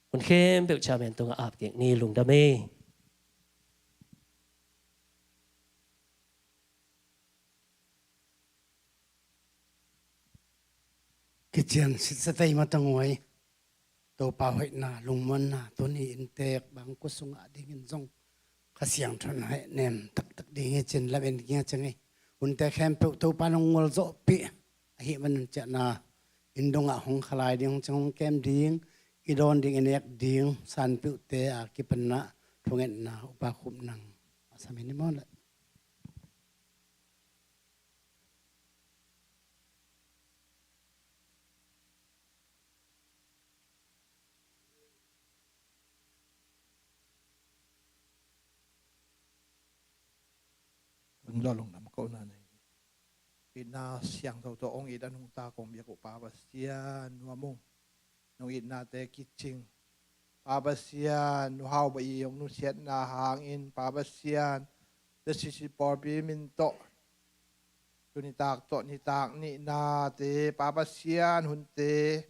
Hun khempeuh chairman tungah ap kik ni. Lungdam ei. Kician sitsa tei mah tanghuai. Topa hoihna, lungmuanna tuni inntek bangkua sungah dingin zong Kha Siangtho in hehnem taktak ding hi cin lamen ging a ciang ei. Hunte khempeuh Topa nong ngualzawhpih ahih manin ciahna inn dongah hong khalai ding, hong ciang hong kem ding, i dawn ding, i nek ding sanpeuhte a kipanah thungetna Upa Khup nang a sam hi ni maw leh. Hun lo lungdam kohna nei. Itna siangtho tawh hong it a nungta kong biak uh Pa Pasian nuam ung. Nong itnate kicing. Pa Pasian, nu Hau Bah i hong nusiatna hangin Pa Pasian, the sisi pawlpi min tawh tunitak tawh nitak nihnate Pa Pasian, hunte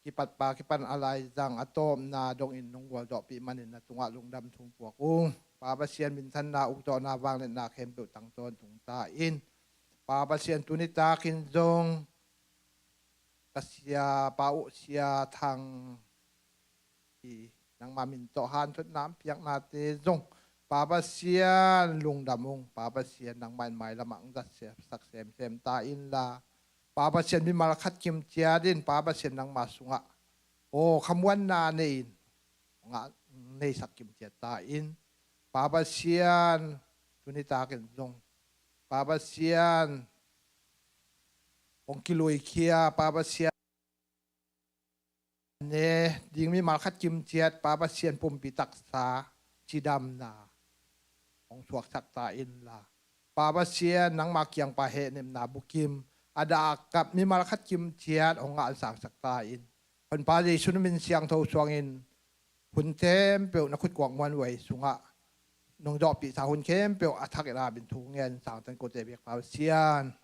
kipatpa kipan a laizang a tawpna dongin nong gualzawhpih manin na tungah lungdam thu puak ung. Pa Pasian, minthanna, uktawhna, vangliatna khempeuh tang tawntung ta in. Pa Pasian, tunitakin zong ka sia Pa Uh Sia Thang hi, nangma min tawh hanthotna hong piaknate zong Pa Pasian lungdam ung. Pa Pasian, nangmah in mailamah hong zatsak semsem ta inla, Pa Pasian, mimal khat kimciat in Pa Pasian nangma sungah aw khamuanna nei in hong neisak kimciat ta in. Pa Pasian, tunitakin zong Pa Pasian hong kiluikhia, Pa Pasian ne ding mimal khat kimciat, Pa Pasian pumpi taksa cidamna hong suaksak ta inla, Pa Pasian, nangma kiangpa hehnemna bukim a dah a kap mimal khat kim ciat hong ngah sangsak ta in. Honpa Jesu na min siangtho suangin hun khempeuh na khutkuang muanhuai sungah nong zawhpihsa hun khempeuh a thak in a min thu ngen sangtan kote biak Pa Pasian.